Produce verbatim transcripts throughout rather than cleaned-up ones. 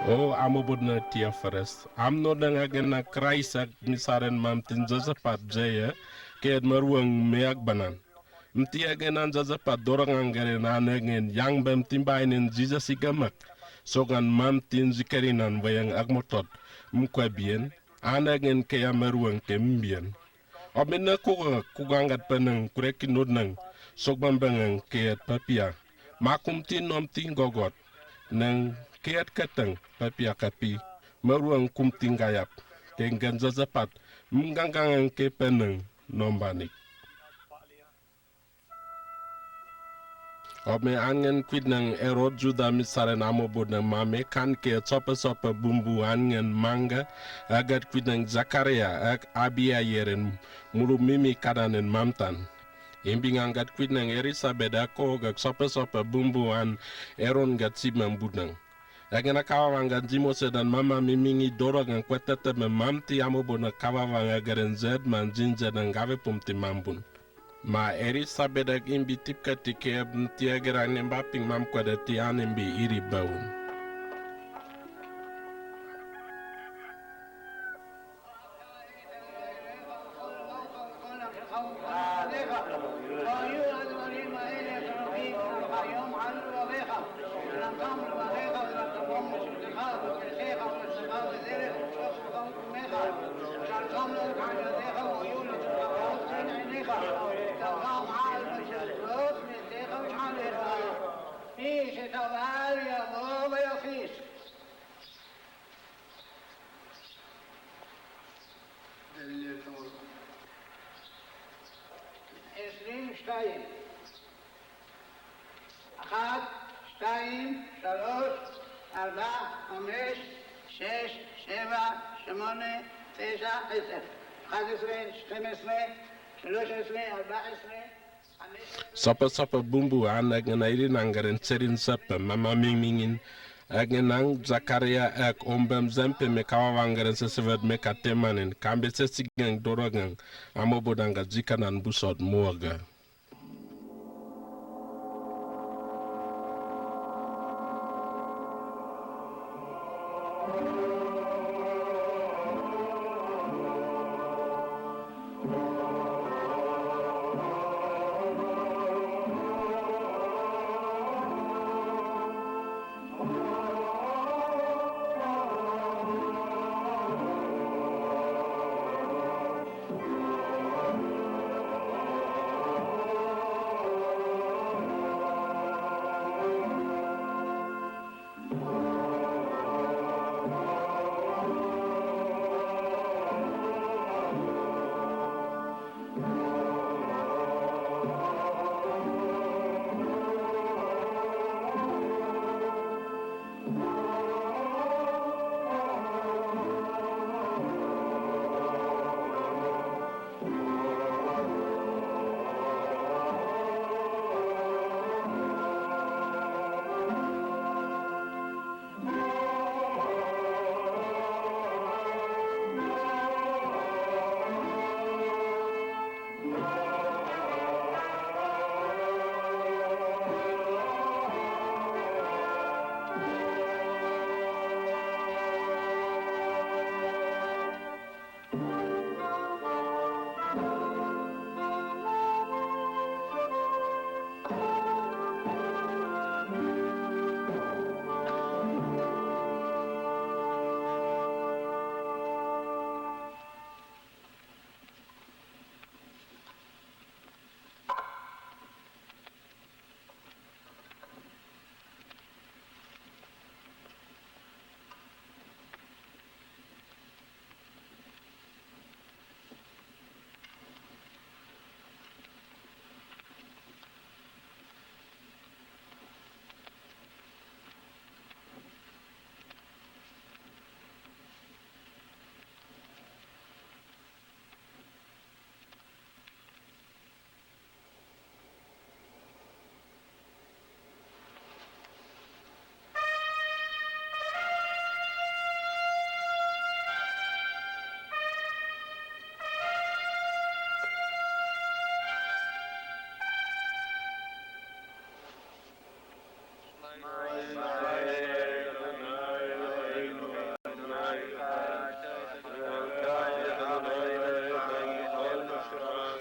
O amöbudnä Tiöpirus, am nodnäng eknen a Kraist ek misaren mamtin sassapat seye, keyet maruwang me ak banan. Mti eknen an sassapat dorangang keren an eknen yang bemtin bainen Jisas i gamak, sokan mamtin sikerinan wayang ak motot, mkwe biyen, an eknen keya maruwang ke mbiyen. Om inna kukang, kukang gat penang, kureki nodnang, sok bambang ang keyet papia. Ma kumtin om tin gogot. Nang keyet katang, papia kapi. Maruwang kumtin gayap. Kenggan sassapat, mganggang ang ke penang, nom banik. Ome an ngan kwidnang Erod Juda misaren amöbudnang mame kan ke sope-sope bumbu an ngan mangga, agat kwidnang Zakaria, ak Abia yeren mulu mimi kadanen mamtan. Imbing an gat kwidnang Erisabet ak ko gak sope-sope bumbu an Eron gat sibmam budnang. Eknen a kawawang gan jimose dan mama mimingi dorangang kwetete me mamti amöbudnang kawawang ekeren zed man jinzed dan gawe pumti mambun. Ma Erisabet ek imbi tipkati ke mti egerang nembaping mamkwede ti an imbi iri baun. עשרים ושתיים. אחת, שתיים, שלוש, ארבע, חמש, שש, שבע, שמונה, תשע, עשר. אחת עשרה, שתים עשרה, שלוש עשרה, ארבע עשרה, חמש עשרה. Sope-sope bumbu an eknen a irinangaren serin sepe mama mimingin, eknen ang Zakaria ek ombem zempe me kawawangaren sesewet me katemanen, kambe sesigang dorangang, amöbudnang gat jikanan busot muwaga.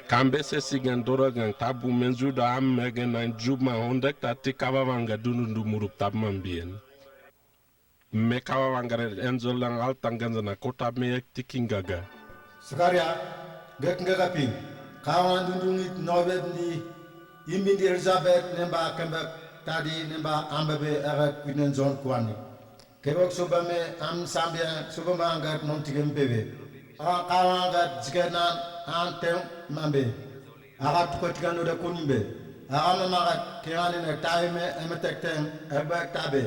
Kambe sesik en doorok en tabu men Yuda am meke naan jub ma ondek tati kawawang ga dundu murup tab man biyen. Me kawawang ga ret enjel en alta gen sa na ko tab me ek tiking gaga. Sakaria, gek nge kaping. Kawawang dundu ngit nobeb ndi, imbi ndi Elisabet nemba kembek tadi nemba ambebe ege kwitnen Jon Kuwani. Kebok soba me am sambe soba ma ngat non tikem bebe. Awa kawawang ngat jiket naan an teng mambe. Aga tuka tikan nuda kunimbe. Aga mama ngat kengane ne tawe me emetek teng ebek tabe.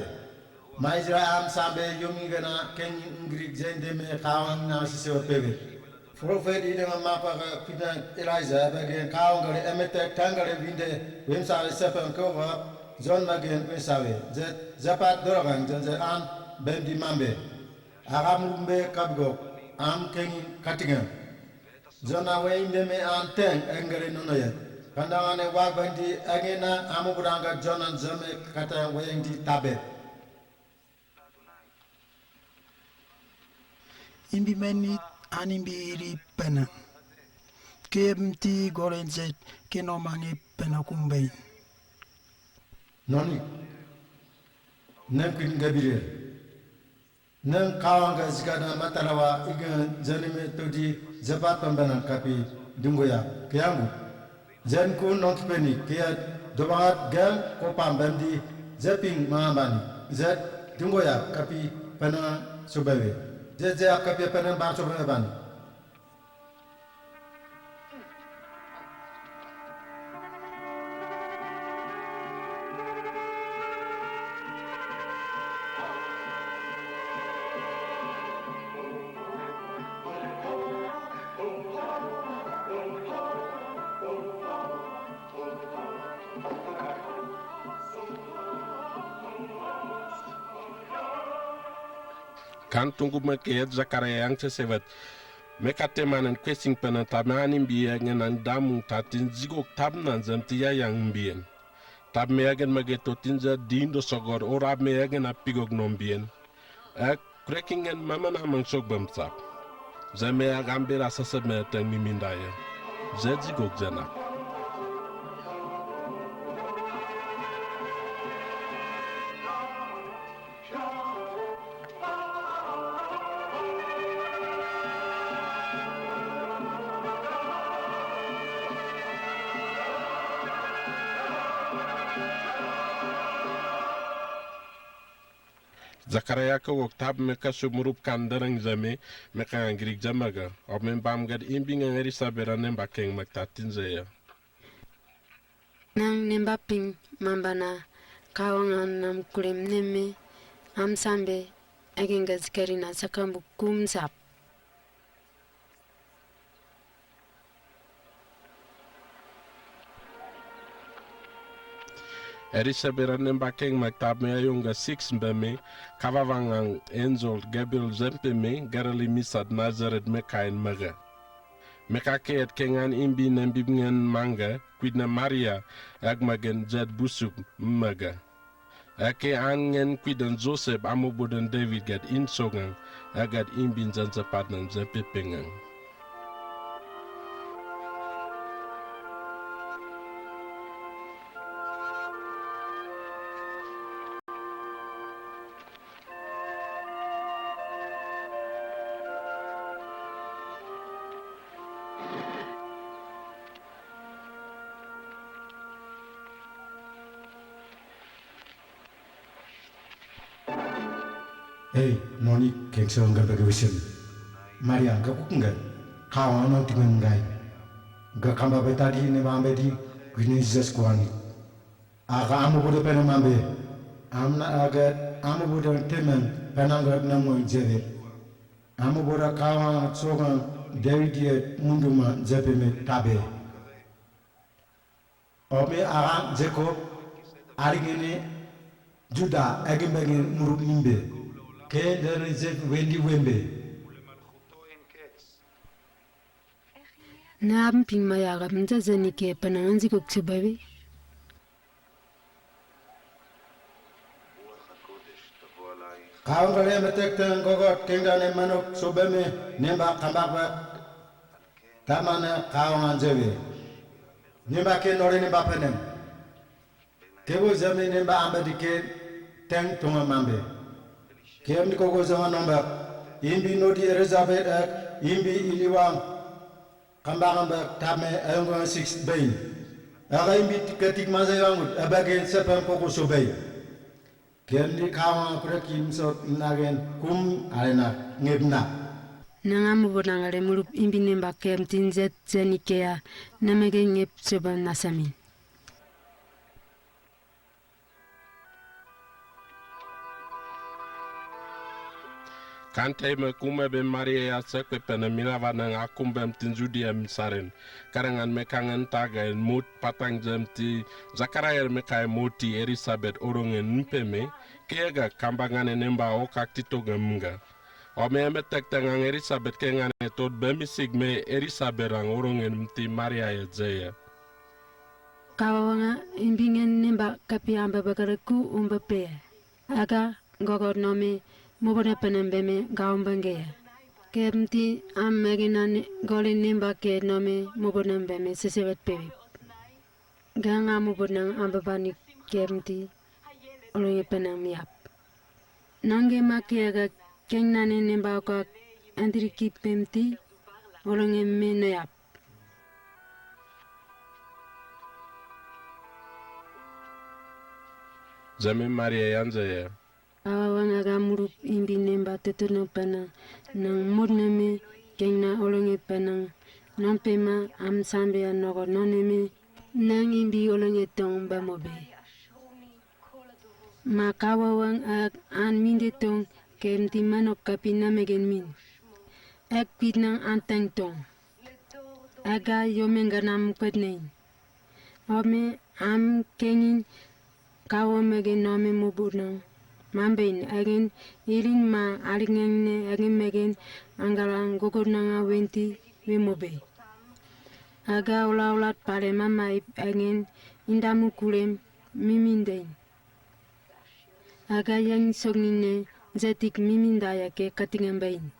Ma Israel am sambe yomi gena kengin ngrik jende me kawawang na sise bebe. Profet idang mapa ga kwitnen Elija, ba gen kawawang gale emetek tang gale winde, wem sawe sepen ko wa, Jon ma gen wem sawe, ze, zepat doragang, zen ze an, bem di mambe. Aga murumbe kabigok, am kengin katingan. Jon a we inde me an teng, engale nono ye. Kandangane wa bandi, engena, amu buranga Jon an zeme, katang we indi tabe. Imbi men it an imbi iri pena. Ke em ti goren zet ke no mange pena kumbein. Noni. Nem kin Gabriel. Nem kawawang ga zikana matalawa igan zanime todi zepat pembena kapi dungoya. Ke angu. Zet ku nongkipeni, kiya dobangat gen kopang bem di, zet ping mangambani, zet dungoya kapi penang sobewe, zet zet kapi penang bang sobewe bani. Kan tunggu me ke yet Zakaria yang sesewet. Me kate manen kwesing penen tab me an imbi ye ngen an damung tatin zigok tab nan zem ti ya yang imbi yen. Tab me egen mege totin ze dindo sogor o rab me egen a pigok nom bien. Ek kureking en mama na mang sok bem sap. Ze me agam bela sasep me teng mi minda ye. Ze zigok ze na. Zakaria ke wok tab me ke sumurup kan dereng zeme, me ke ngan girik zeme ge, o me bam ged imbing ngan Elisabet a nemba keng mek tatin zeye. Nang nemba ping mamba na kawang an nam kulem neme am sambe egen ge zikeri na sakambu kum sap. Elisabet a nemba keng mek tab me a yong ge siks mbe me, kawawang an enjol Gabriel zempe me, gereli misat Nazaret me kain mege. Me ka ke et keng an imbi nembib ngen mange, kwidne Maria, ek megen zet busuk mege. Eke an ngen kwiden Josep amu buden David ged in sogang, a ged imbin zen sepat nan zen pepengang. Ei, noni keng song ga bagi wisin. Maria, ga kuk ngan. Kawa non timen ngai. Ga kamba betadi ne bambe di, kwini Jesus kwani. Aga amu bude pene mambe. Amna aga amu bude temen penangga namon jebe. Amu bude kawa sogan David ye munduma jebe me tabe. Ome aran Jakob, aringene Juda, egin bengen murup nimbe. Ke dere Josep wendi wembe. Na am ping ma yaga mja zeni ke penangan zikuk sebabi. Kaun kare metek teng gogot kengane manok sobeme nemba kambak bak. Tamanne kawangan jewe. Nemba ken ole nemba penem. Kebbo Zeme nemba ambedi ken teng tongem ambe. Kebbo Zeme kogo zongan nombak. Imbi nodi Elisabet ek, imbi iliwang. Kambakam bek tame ayong six bein. Aka imbi ketik mazai wangut, abagin sepem kogo so bein. Kebbo kawangan kurekim so nagen kum alena ngebna. Nang amu bonang ale mulup imbi nemba kebbo tin zet zeni kea, namegen ngeb soba nasamin. Kantei me kume be Maria ya sekpe pene minabanang akumbem tin Judia mi saren. Karangan me kangen tagen mut patang zem ti Zakaria me kai moti Elisabet orongen mpe me, kega kambangane nemba okak titogem nga. Ome me tektengang Elisabet kengane tot bemisik me Elisabet ang orongen mti Maria ya zeya. Kawawanga imbingen nemba kapi amba bakaleku umba pea. Aga gogo nome mobone penem beme gaumba ngeya. Kebbo mti am megenane gole nemba ke nome mobone beme sesewet pewe. Ganga mobone amba bani kebbo mti olonge penang miap. Nangge make aga kengnane nemba okak andiri kipem ti olonge me noyap. Zeme Maria yan zeya. Awawang aga mulup imbi nemba totono penang, nang mut neme kengna olonge penang, nang pema am sambe ya nogo noneme, nang imbi olonge tong bamobe. Ma kawawang ak an minde tong kebbo mti manok kapi namegen min. Ek pitnang an teng tong. Aga yomenganam kwetnein. Ome am kengin kawo megen nome mobonang. Mambein egen ilin ma alingengne egen megen anggalang gogonanga wenti we mobe. Aga olaolat pale mama ip egen indamu kulem mimindein. Aga yang songine zetik mimindaya ke katingembein.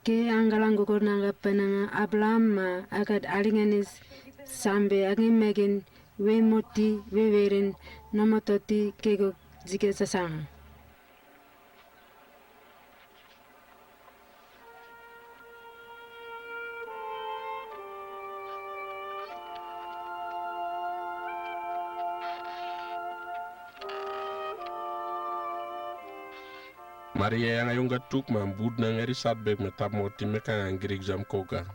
Ke anggalang gogonanga penanga Abraham ma agad alingenes sambe angemegen we moti we weren nomototi kegok zige sasang. Maria yang ayung ga tuk ma budnang Elisabet me tap moti mekangan girik zam koga.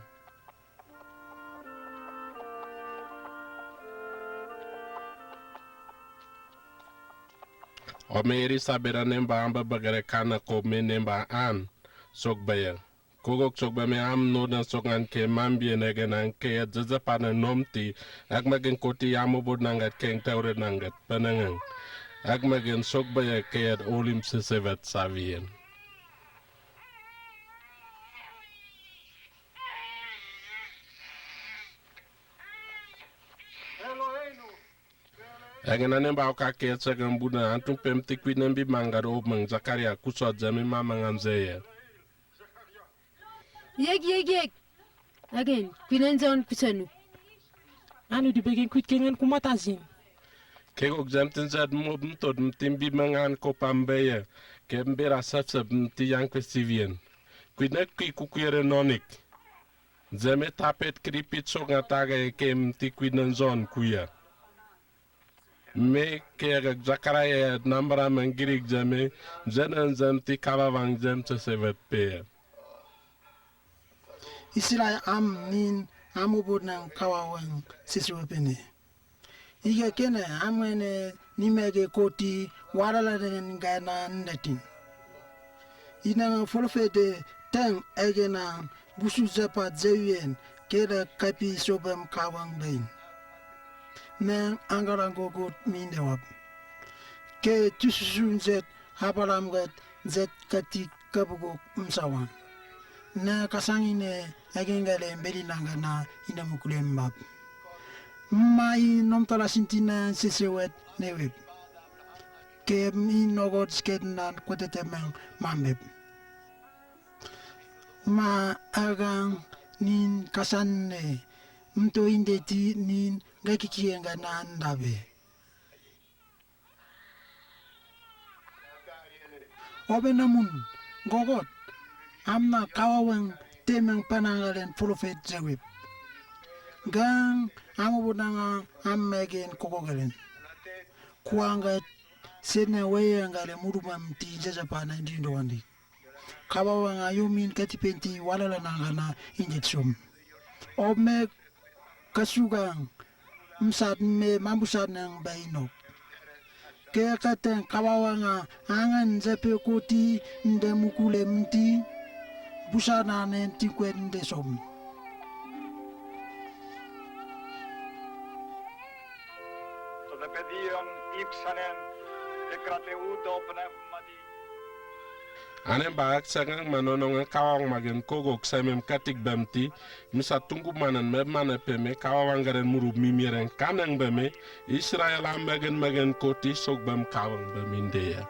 Ome Elisabet anemba amba bagare kana ko me nemba an sok baya. Kogok sok ba me am nodan sok ngan ke mambie negen an ke ya zezepane nomti, ak megen koti ya mobonangat keng teurenangat penengang. Ak megen sok baya ke ya olim sesewet savien. Engen anemba okak ke ya segen buda antum pem ti kwit nembi mangat obeng Zakaria kusot zemi mamangan zeye. Yek, yek, yek. Agen, kwinen zon kusanu. Anu di begen kwit kengen kumata zin. Kegok zem tin zet mob mtot mtin bi mengan kopam beye. Ke mbera sepsep mti yang kwe sivien. Kwit ne kwi kukwere nonik. Zeme tapet kripit sok nga taga ye ke mti kwit nen zon kuya. Me ke ga Zakaria nambara menggirik zeme, zenen zem ti kawawang zem sesewet pe. Israel am nin am ubud nang kawawang sesewet pene. Ige kene am ngene ni mege koti walala den gana netin. Inang folofete teng egena gusu zepat zewien keda kapi sobem kawang bein. Neng anggalang gogot minde wap. Ke tususun zet habalam get zet katik kabugok msawan. Na kasangine egengale mbeli nangana ina mukulem map. Mai nom tala sintina sesewet newep. Ke mi nogot sket nan kwetetemeng mambep. Ma agang nin kasanne, mto inde ti nin gakikienga naan dabe. Oben amun, gogot, amna kawawang temang panangalen polopet Jewip. Gang, amu bunanga am megen kogogalen. Kuwanga sene weyangale mudumam ti jajapana indi ndo wandi. Kawawanga yumin katipenti walala nangana injet som. Ome kasugang, msat me mambusat nang bainok. Ke kateng kawawanga angan jape koti nde mukule mti, busana nen tikwet nde som. Tode pedion ipsanen, ekrateudo pneumatik. Anen ba ak sagang manonong kawang magen kogok semem katik bemti, misa tunggu manen me mane peme kawang garen murub mimieren kaneng beme, Israel am magen magen koti sok bem kawang bem indeya.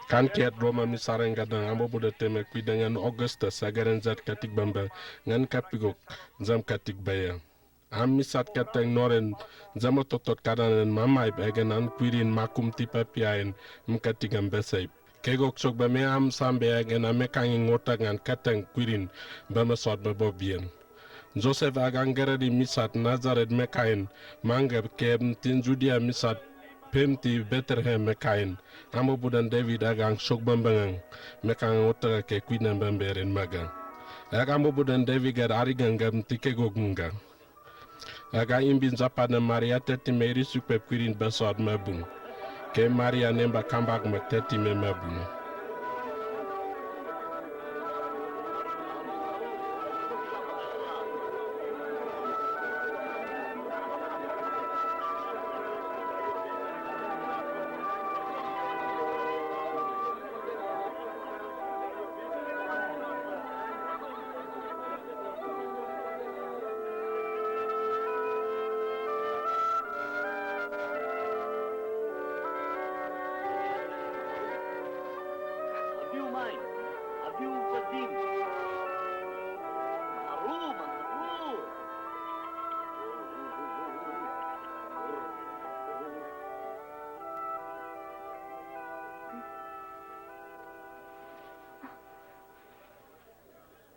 Kan kiyet Roma misaren gadang ambo buda teme kuidengan Augustus agaren zat katik bamba ngan kapigok zam katik baya. Am misat kateng noren zama totot kadanen mamaip egenan kuirin makum tipa piaen mkatigam besaip. Kegok sok beme am sambe egenan mekangin ngotagan kateng kuirin beme sot bebobien. Josef agang geredi misat Nazaret mekain mangge kebemtin Judia misat pemti Betlehem mekain. Ambo budan David agang sok bembengang mekang ngotaga ke kuinan bemberin magang. Ag ambo budan David gad arigang gabemti kegok menggang. Aga imbin zapadne Maria teti me irisuk pep kuirin besot mebung. Ke Maria nemba kambak me teti me mebung. Abiu mai, abiu padim. Maharu, maharu.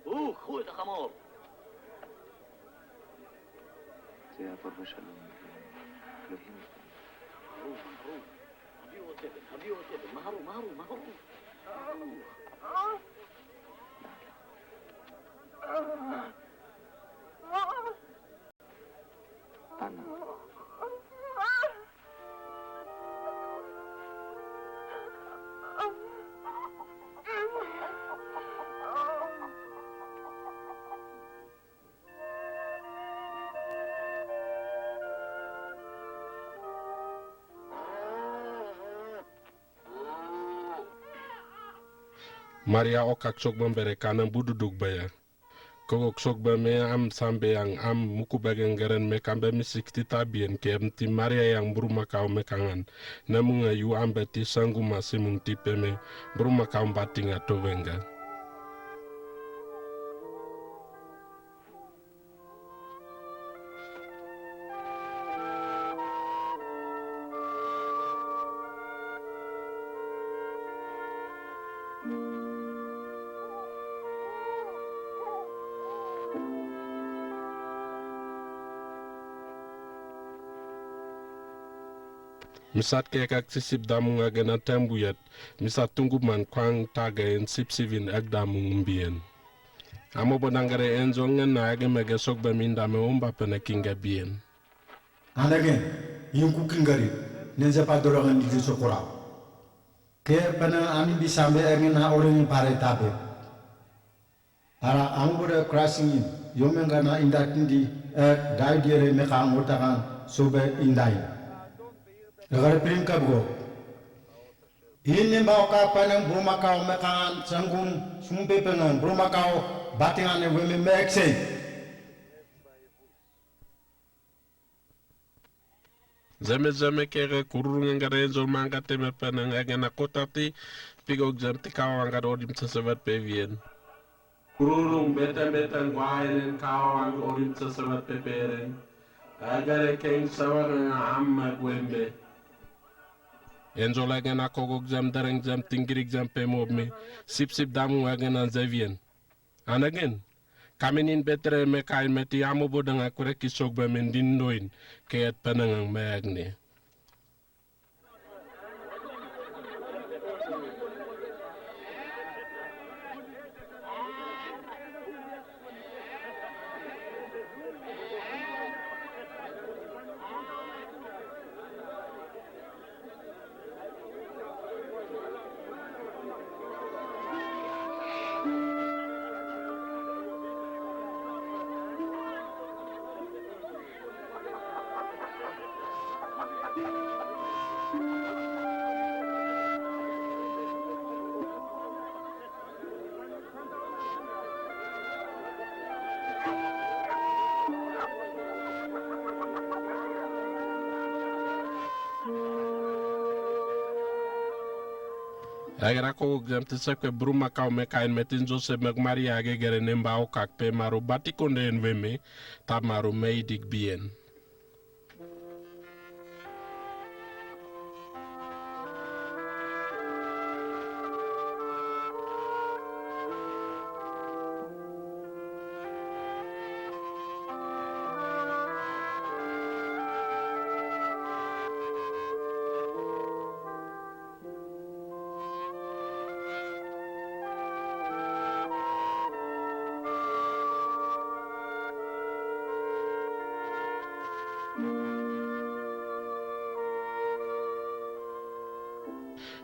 Uh, hui, takamor. זה יעבור בשלום, אלוהים איתנו. מהרו, מהרו. הביאו עוד אבן, הביאו עוד אבן. מהרו, מהרו, מהרו. אנא. Maria okak sokbem bere kanan bududuk baya. Kogok sokbem me am sambe yang am mukubegen geren mekam be misik tita bien kebemti Maria yang burumakaw mekangan. Namunga yu am be ti sanguma simung tipe me burumakaw batinga towenga. Mi sat ke ekak sipsip damung egen a tembu yet, mi sat tunguman kuang tage in sipsip in ek damung mbiyen. Amu bo dangere enjol ngen na ege mege sogbe mi nda me omba pene kinge biyen. Anege, yin ku kingeri, nenze pa doro ngen di so kura. Ke pene ami bi sambe egen a orin pare tabe. Ara amu bo de krasing in, yo menga na inda tindi, e, dai diere meka ngota kan, sobe indain. Egare pirin kabgo. Ini mbao ka panang buruma kao mekangan sangum sumpe pengan buruma kao batingan e weme meksei. Zeme zeme kere kururu ngen gade enjol manga teme penang egen a kotati pigo gzem ti kawa wanga dodi mtesewet pe wien. Kururu mbete mbete ngwaenen kawa wanga dodi mtesewet pe peren. Agare keng sawana nga amma gwembe. Enjol egen a kogo gzem dereng gzem tingiri gzem pe mobmi, sipsip damu egen a nzevien. Anegen, kamin in betere me kain meti amu bo danga kure ki sogbe me ndin doin, ke et penengang me agne. Agera ko gzem ti sekwe buruma kao me kain metin Joseph mek Maria age gere nemba okak pe maru bati konde en weme, ta maru me idik bien.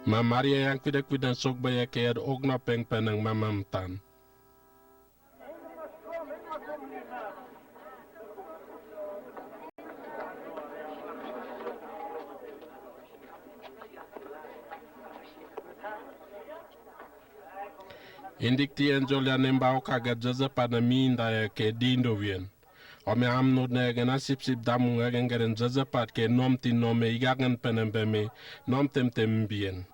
Ma Maria yang kwide kwide sogbe ye ke ed ogna peng peneng mamam tan. Indik ti enjol ya nemba okak ged Joseph a na mi inda ya ke dindo wien. Ome am nod na egen a sipsip damu egen geren Joseph a ke nom ti nom e igagen penembe me nom temtem mbien.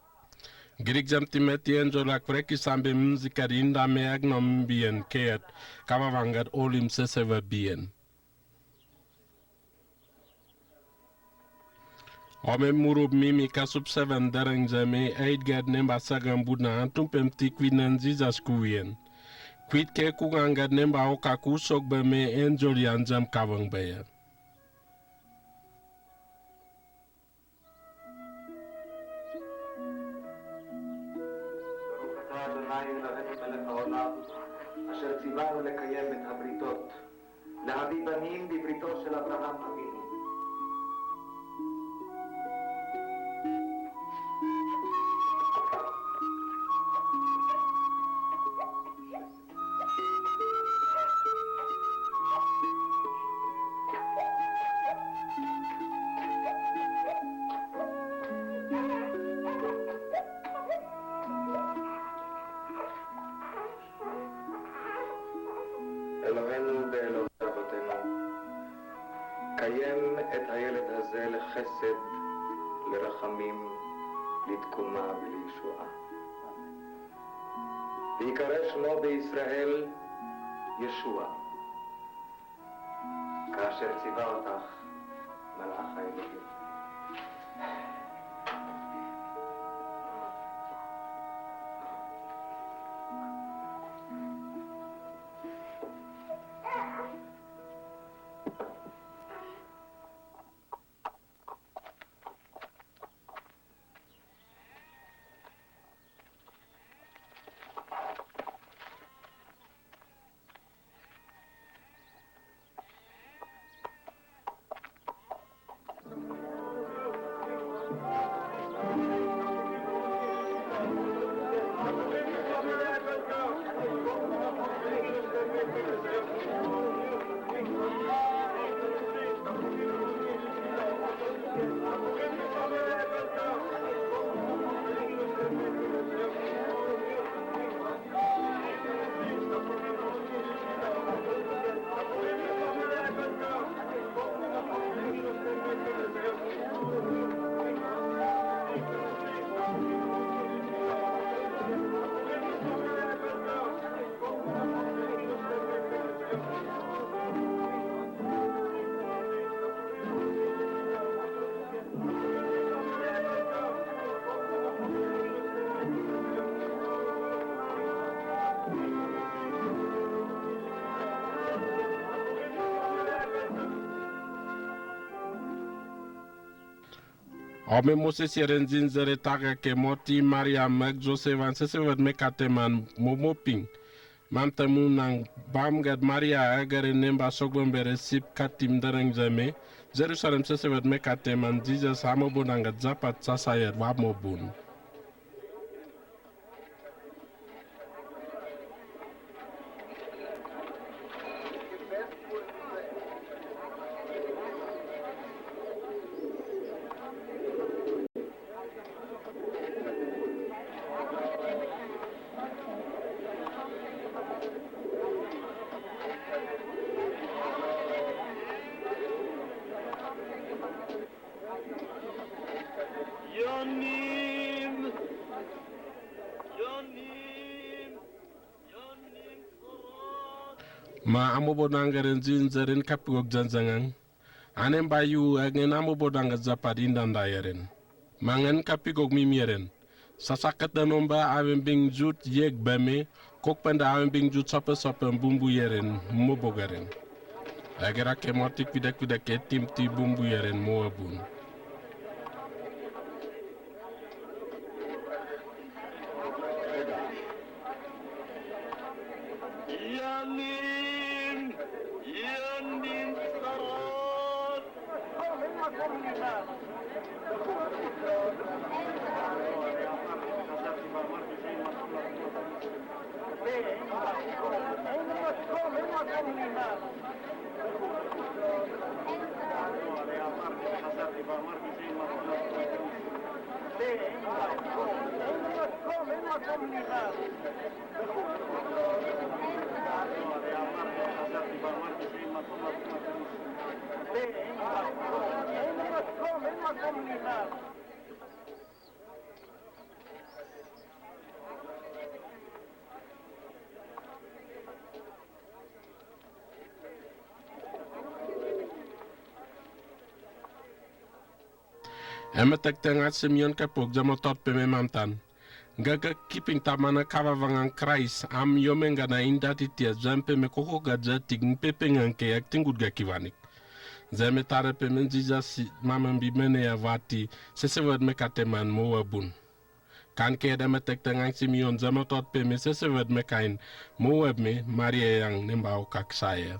Girik jam ti meti enjol a kure ki sambe mzikad inda me eg nom mbien ke et kaba wangad olim seseva bien. Ome murub mimi kasup seven dereng jeme eit gad nemba sagan budna antum pem ti kwid nen Jesus kuwien. Kwid ke kugan gad nemba okak u sogbe me enjol yan jam kawang beye. ברוך אתה אדוני אלוהינו מלך העולם, אשר ציוונו לקיים את הבריתות, להביא בנים בבריתו של אברהם אבינו. אלוהינו ואלוהי אבותינו, קיים את הילד הזה לחסד, לרחמים, לתקומה ולישועה. ויקרא שמו בישראל ישוע, כאשר ציווה אותך מלאך האלוהים. Ome Moses yeren zin zere tage ke Moti, Maria, meg Josef an sesewet mekate man mo moping. Mamte munang bamget Maria egere nemba sogbombere sip katim dereng zeme, Jerusalem sesewet mekate man Jisas amobonanget Japat sasayet wamobun. Ma amobonangeren zin zeren kapigok janjangang. Anemba yu egen amobonanget Japat indanda yeren. Ma ngen kapigok mimi yeren. Sasaketen ombe awen bing jut yek beme, kokpende awen bing jut sope sope bumbu yeren, mobogeren. Egera ke Moti kwidek kwidek ke timti bumbu yeren mowebun. Emetekte ngan Simeon kepok jemototpe me mamtan. Nga ga kiping tamana kavavangan Kraist, am yomengan na indatitiet, jempe me kokoga jetik mpepengan ke ek tingud ga kiwanik. Jeme tare pe me Jisas si mamem bi mene ya wati, sesewet mekate man mowebun. Kan ke ed emetekte ngan Simeon jemototpe me sesewet mekain moweb me Maria yang nemba okak saye.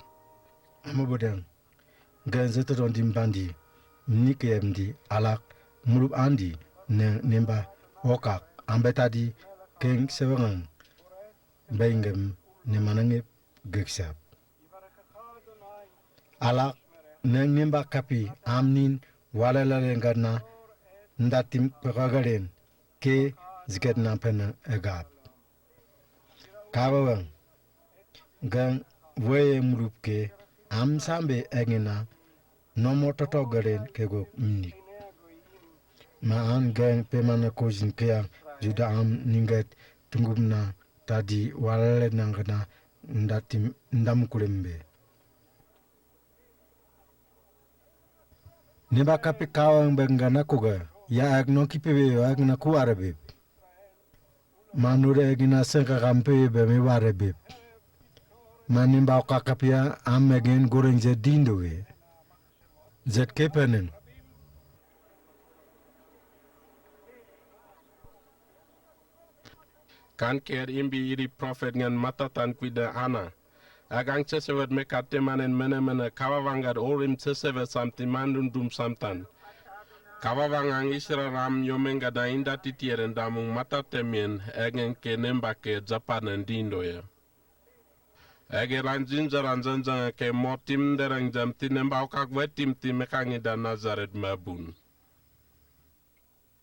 Amobodeng. Gen zeteton di mbandi, mni ke yem di alak, mulup andi, ne nemba okak, ambetadi, keng sewengang, baingem, ne manangep, geksap. Alak, ne nemba kapi, amnin, walelale ngadna, ndatim pekagalen, ke ziket na pene egap. Kaweweng, gen weye mulup ke, am sambe egina, nomo totogalen kegok mnik. Ma an gen pemana kozin keya, Juda am ninget tungum na tadi walale nangana ndatim ndam kulembe. Nemba kapi kawang bek ngana koga, ya ek nongkipe be ya ek na kuware bep. Ma nure egina sengkaka mpe be me ware bep. Ma nemba okak kapi ya am egen goreng zet dindo we. Zet kepeneng. Kan ker imbi iri prophet ngen matatan kwide Ana. Agang sesewet mekate manen menemene kavavangan Urim sesewet samti man dundum samtan. Kavavangan Israel am yomengan na indatitiet en damung matatem mien egen ke nemba ke Japat en dindo ye. Ege ran jinjaran janjang ke Motim dereng jamti nemba okak wetimti mekangida Nazaret mebun.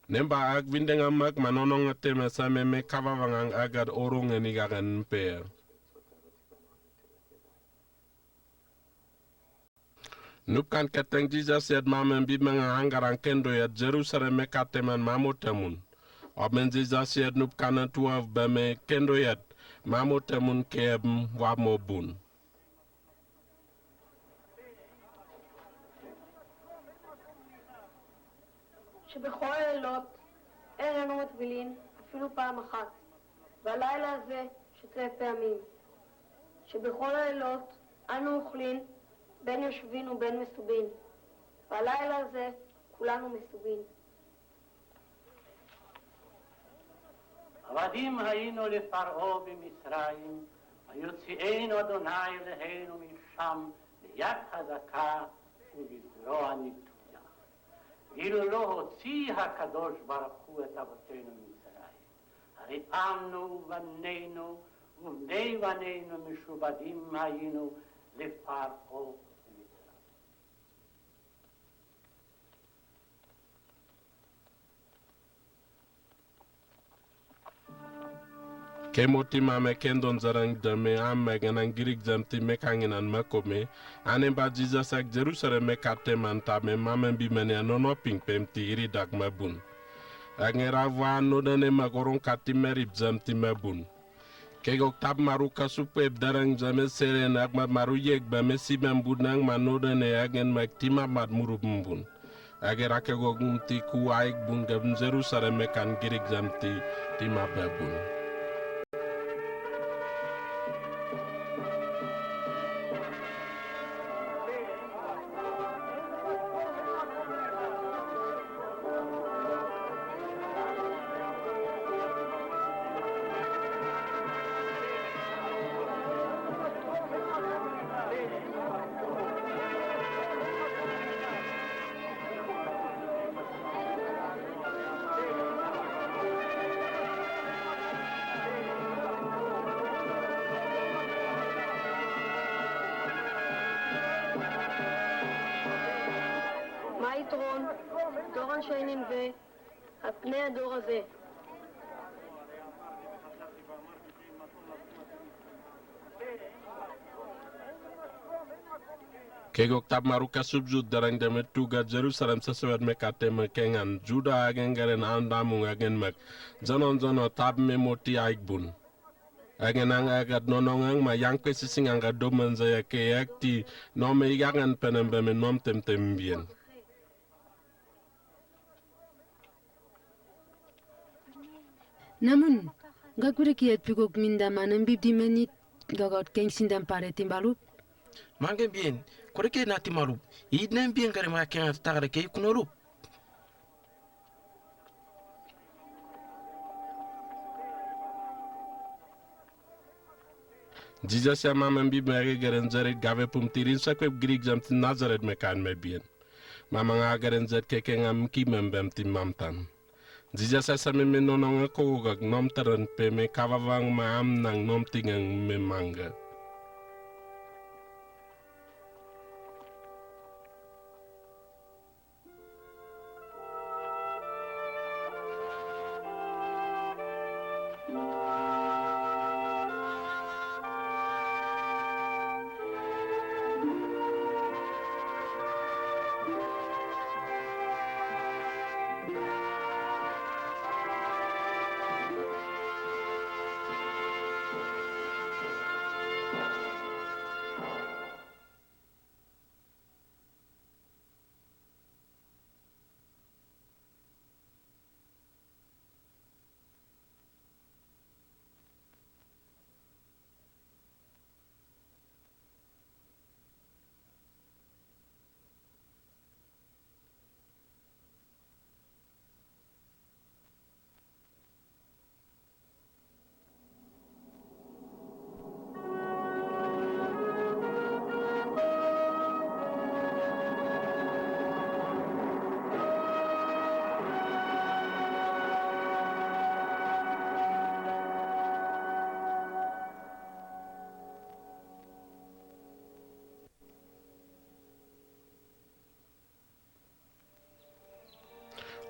Nemba ak windenga mak manonong teme same me kavavangan agat orungen igagan mpe. Nupkan keteng Jisas yet mamem bi menga angaran kendo yet Jerusalem mekate man mamotemun. Omen Jisas yet nupkan tuwaf beme kendo yet mamotemun kebm wamobun. שבכל הלילות אין אנו מטבילים אפילו פעם אחת, והלילה הזה שוטף פעמים. שבכל הלילות אנו אוכלים בין יושבין ובין מסובין, והלילה הזה כולנו מסובין. עבדים היינו לפרעה במצרים, ויוציאנו אדוני אלהינו משם ביד חזקה ובזרוע נטויה. ואילו לא הוציא הקדוש ברוך הוא את אבותינו ממצרים, הרי אנו ובנינו ובני בנינו משועבדים היינו לפרעה במצרים. Kemo ti mameke ndon zereng deme amegen an girik zem ti mekañin an mekome, anen ba Jisas ak Jerusalem mekate man tame mamem bimene an nono pingpem ti iri dag mebun. Ak nge ra vwa an nodene magorong kati merip zem ti mebun. Kegok tap maru kasup ep dereng zeme seren ak ma maru yek beme sibem bunang ma nodene ak ngen mek tima mat murup mbun. Ak era kegok mti ku aik bun gem Jerusalem mekan girik zem ti tima bebun. מה יתרון דור אנשי נינווה על פני הדור הזה? Kegok tap maru kasup zut dereng deme tuga Jerusalem sesewet mekate mekengan Juda agen geren an damung agen mek zonon zonon tap me moti aik bun. Agen ang agat nonong ang ma yangkwe sising angga domen zaya ke ak ti nome igagan penem beme nom temtem mbien. Namun, ga kwede ki et pigok minda manem bibdi menit gagot keng sindem pare timbalup. Mangem bien, kwede ki et na timbalup, id nem bien gare ma keng at tagare ke ikunolup. Jisas ya mamem bi mege geren zerit gave pum tirin sakwep girik zam ti Nazaret mekan me bien. Mamang a geren zet keke ngam ki membem ti mamtam. Jisas a same me nonong a kogogak nom teren pe me kavavang ma am nang nom tingang me manga.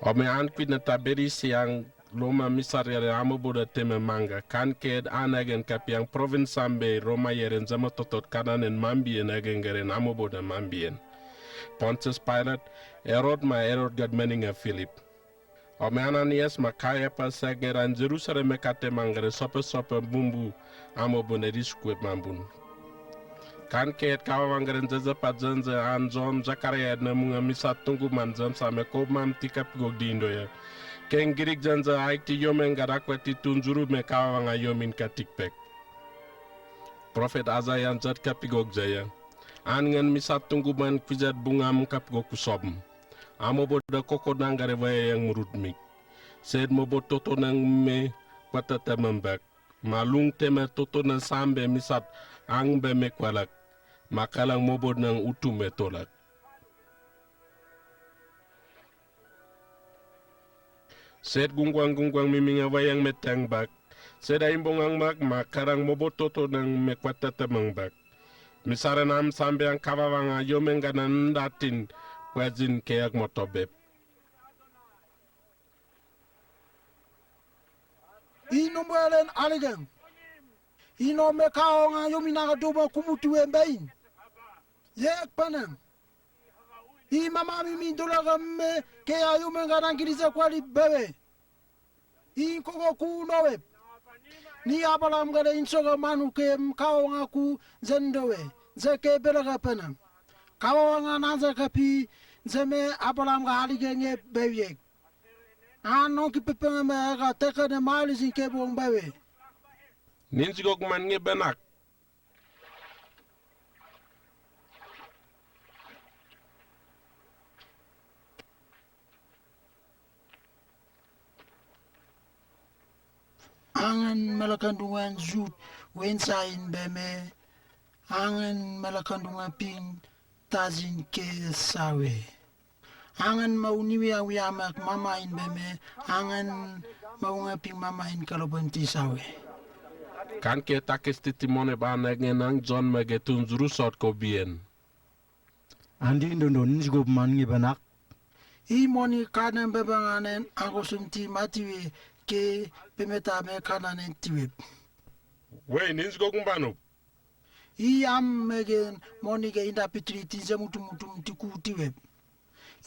Ome an kwit na Taberi siang Roma misar yaren amoboda teme manga, kan ked an agen kapiang provins ambe Roma yaren zama totot kananen mambien agen geren amoboda mambien. Pontius Pilate, Herod ma Herod gad meninga Filip. Ome Ananias ma Kayapas agen ran Jerusalem mekate mangare sope sope bumbu amo bune riskuep mambun. Kan ked kavavang geren zezepat zenze an zom Zakaria na munga misa tungu man zem same ko mam ti kapigok dindo ya. Keng girik zenze aik ti yomen gad akwe ti tunzuru me kavavang a yomin katikpek. Profet Isaiah zat kapigok zaya. An ngen misa tungu man kwizat bungam kapigok kusobm. Amo boda koko nangare vaya yang murut mik. Sed mo bo toto nang me kwatatemmang bak, ma lungte me totonen sambe mi sat ang be me kwalak, ma kalang mobo nang utu me tolak. Sed gungguang-gungguang mi minga wayang me teng bak, sed aimbongang bak, ma kalang mobo totonen me kwatatemmang bak. Mi saren am sambe ang kawawang a yomenganan ndatin kwajin keak motobep. I numbwelen alikeng. I no me kaonga yominaka duma kumutu wembein. Yek peneng. I mama mi mi dolaka me kea yomenganan gilisa kwali bewe. In kogo ku nowep. Ni Abalam gade in soga manu ke kaonga ku zendowe. Ze ke belaka peneng. Kaonga nan ze kapi ze me Abalam ga alikeng e bewiyek. An nongkipepeng me ga tekene mali sin kebong bewe. Ninsigok man ngibenak. Angen melekendungen sut wensa in be me, angen melekendungen pin tasin ke sawe. Angen mau niwiawiamek mama in be me, angen mau nge pin mama in kalopemti sawe. Kan ke takes ti timone ba negen ang Jon mege tun zuru sot ko bien. Andi ndondo ninsigop man ngibenak. I moni kanen bebanganen angosum ti matiwe ke pemeta me kananen tiwep. Wei ninsigok mbanop. I am megen moni ke inda pitili ti nze mutum-mutum ti ku tiwep.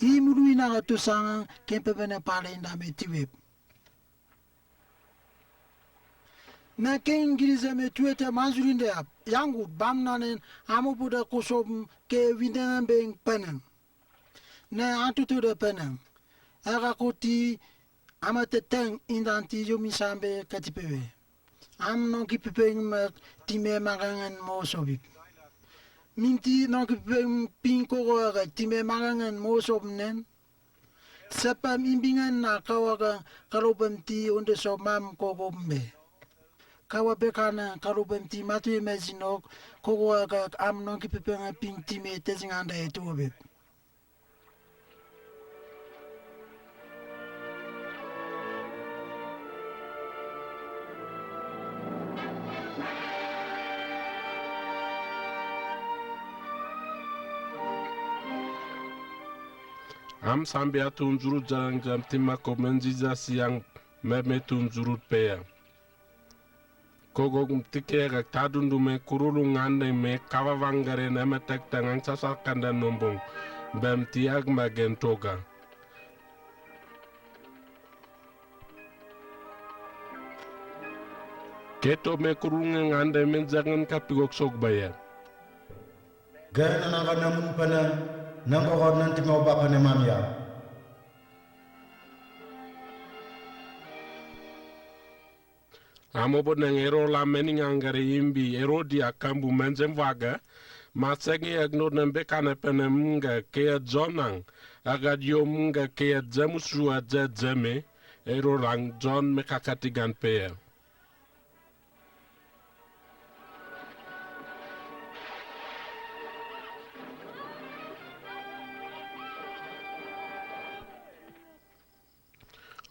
I mulu inaka tusanga ke pepene pale inda me tiwep. Ne ke ngilise me tuete manzulinde ap, yangut bamnanen amubuda kosom ke windengen be ngpeneng. Ne antutude peneng. Eka koti Ama teteng indanti yomi sambe katipewe. Am nongkipepeng me time mangengen mosobip. Minti nongkipepeng pin kogo aka time mangengen mosobnen. Sepem imbingen na kawaga kalopem ti onde so mam kogo mbe. Kawa bekana kalopem ti matu ime sinok kogo aka am nongkipepeng pin time tesinganda etuobep. Am sambia tun zurut jalang jam tima ko men Jisas yang me me tun zurut pea. Kogok mtike ga tadundu me kurulu ngande me kawawangare na me tekta ngang sasakanda nombong. Bem tiag magen toga. Keto me kurulu ngande me jangan kapigok sok baya. Gana nanga namun pana nangkokor nanti mau bapa ne mamia. Amo bo nang ero la mening angare imbi ero di akambu menjem waga, masenge agno nembe kane penem nga kea jonang, agad yom nga kea jemusua jejeme, ero lang jon mekakatigan pea.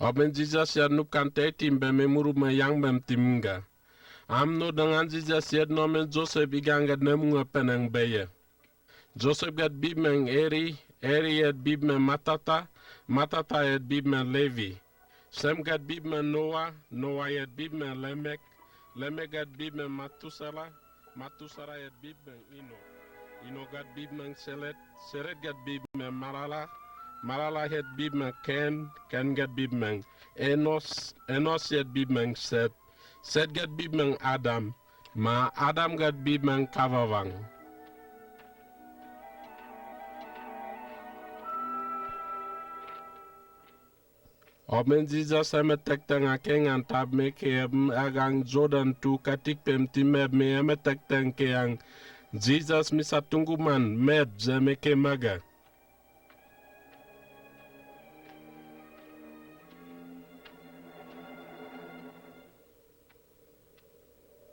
Omen Jisas ya nup kan teti mbe me muru me yang mem timnga. Am no dengan Jisas yet no men Josep iganga nemunga penang beye. Josep gat bib meng Eri, Eri yet bib meng Matata, Matata yet bib meng Levi. Sem gat bib meng Noa, Noa yet bib meng Lemek, Lemek gat bib meng Matusala, Matusala yet bib meng Inok, Inok gat bib meng Selet, Selet gat bib meng Malala, Malala yet bib meng Ken, Ken gat bib meng Enos, Enos yet bib meng Set, Set gat bib meng Adam, ma Adam gat bib meng Kawawang. Omen Jisas emetekteng ake ngan tap me ke em agang Jordan tu katik pem ti meb me emetekteng ke ang Jisas misa tungkuman meb ze me ke maga.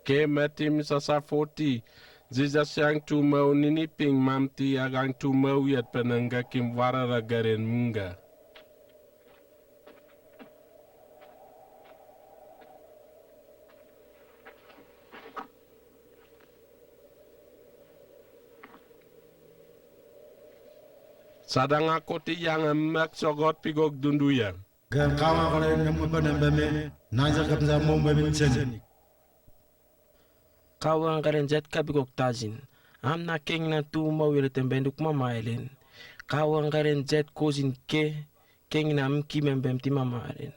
Kee Mati misasa foti, Jisas yang tumøw nini ping mamti agang tumøw yet penengga kim warara garen munga. Sadanga koti yang emek sogot pigok dunduya. Gøn kawan garen nemu penem beme, nanza kapsa mom beme sen. Kawan garen zet kapigok tazin. Amna kengna tumøw yele tembenduk mama elen. Kawan garen zet kozin ke, kengna mki membem ti mama elen.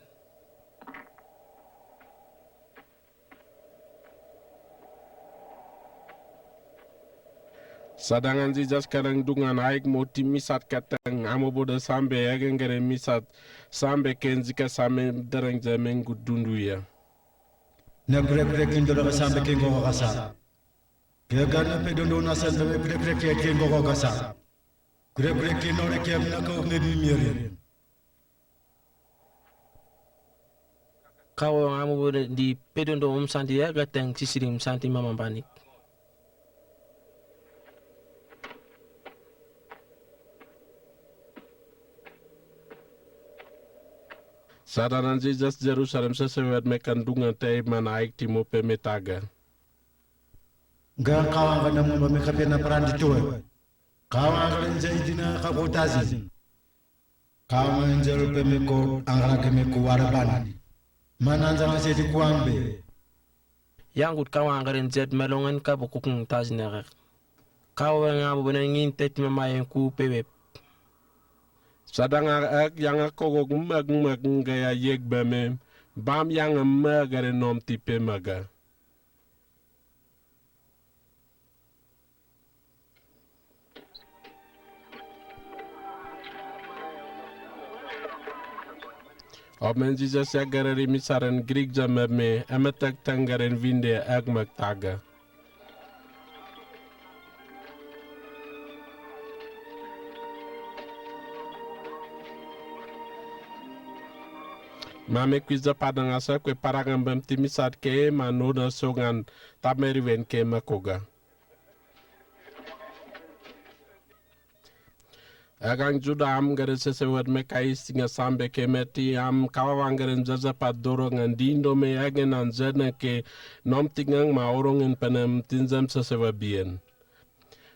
Sadangan Jisas kareng dungan aik moti misat kateng, amu bode sambe egen garen misat, sambe ken zika same dereng jameng gudunduya. Na gure gure kin dora ka sambe kin gogo kasa. Ke gana pe dondo na sambe gure gure kin gogo kasa. Gure gure kin nore kin na ko me bi miere. Kawan amu bode di pe dondo um santi ya gateng sisiring santi mama banik. Sadangan Jisas Jerusalem sesewet mekan dungan tei man aik timo pe metaga. Gøn kawan gana mumba meka pe na parandi tuwe. Kawan garen zai dina kapotazin. Kawan garen zai pe meko angara ke meko warabani. Mananza ngaseti kuambe. Yangut kawan garen zet melongen kabu kukung tazin egek. Kawan amu bode ngin tet mama yen ku pebep. Sadanga ek yang kogok mek mek ngaya yek beme. Bam yang mek garen nom tipe mega. Omen Jisas ya garari misaren Grik ja meme, emetek tengaren winde ek mek taga. Mame kwis ja padang asa kwe parangem bem ti misat ke ma nona songan tameri wen ke makoga. Egang Juda am garen sesewet meka istinga sambe ke meti am kawawan garen jajapat dorongan dindo me egen an zedna ke nom tingang ma orongen penem tinzem sesewa bien.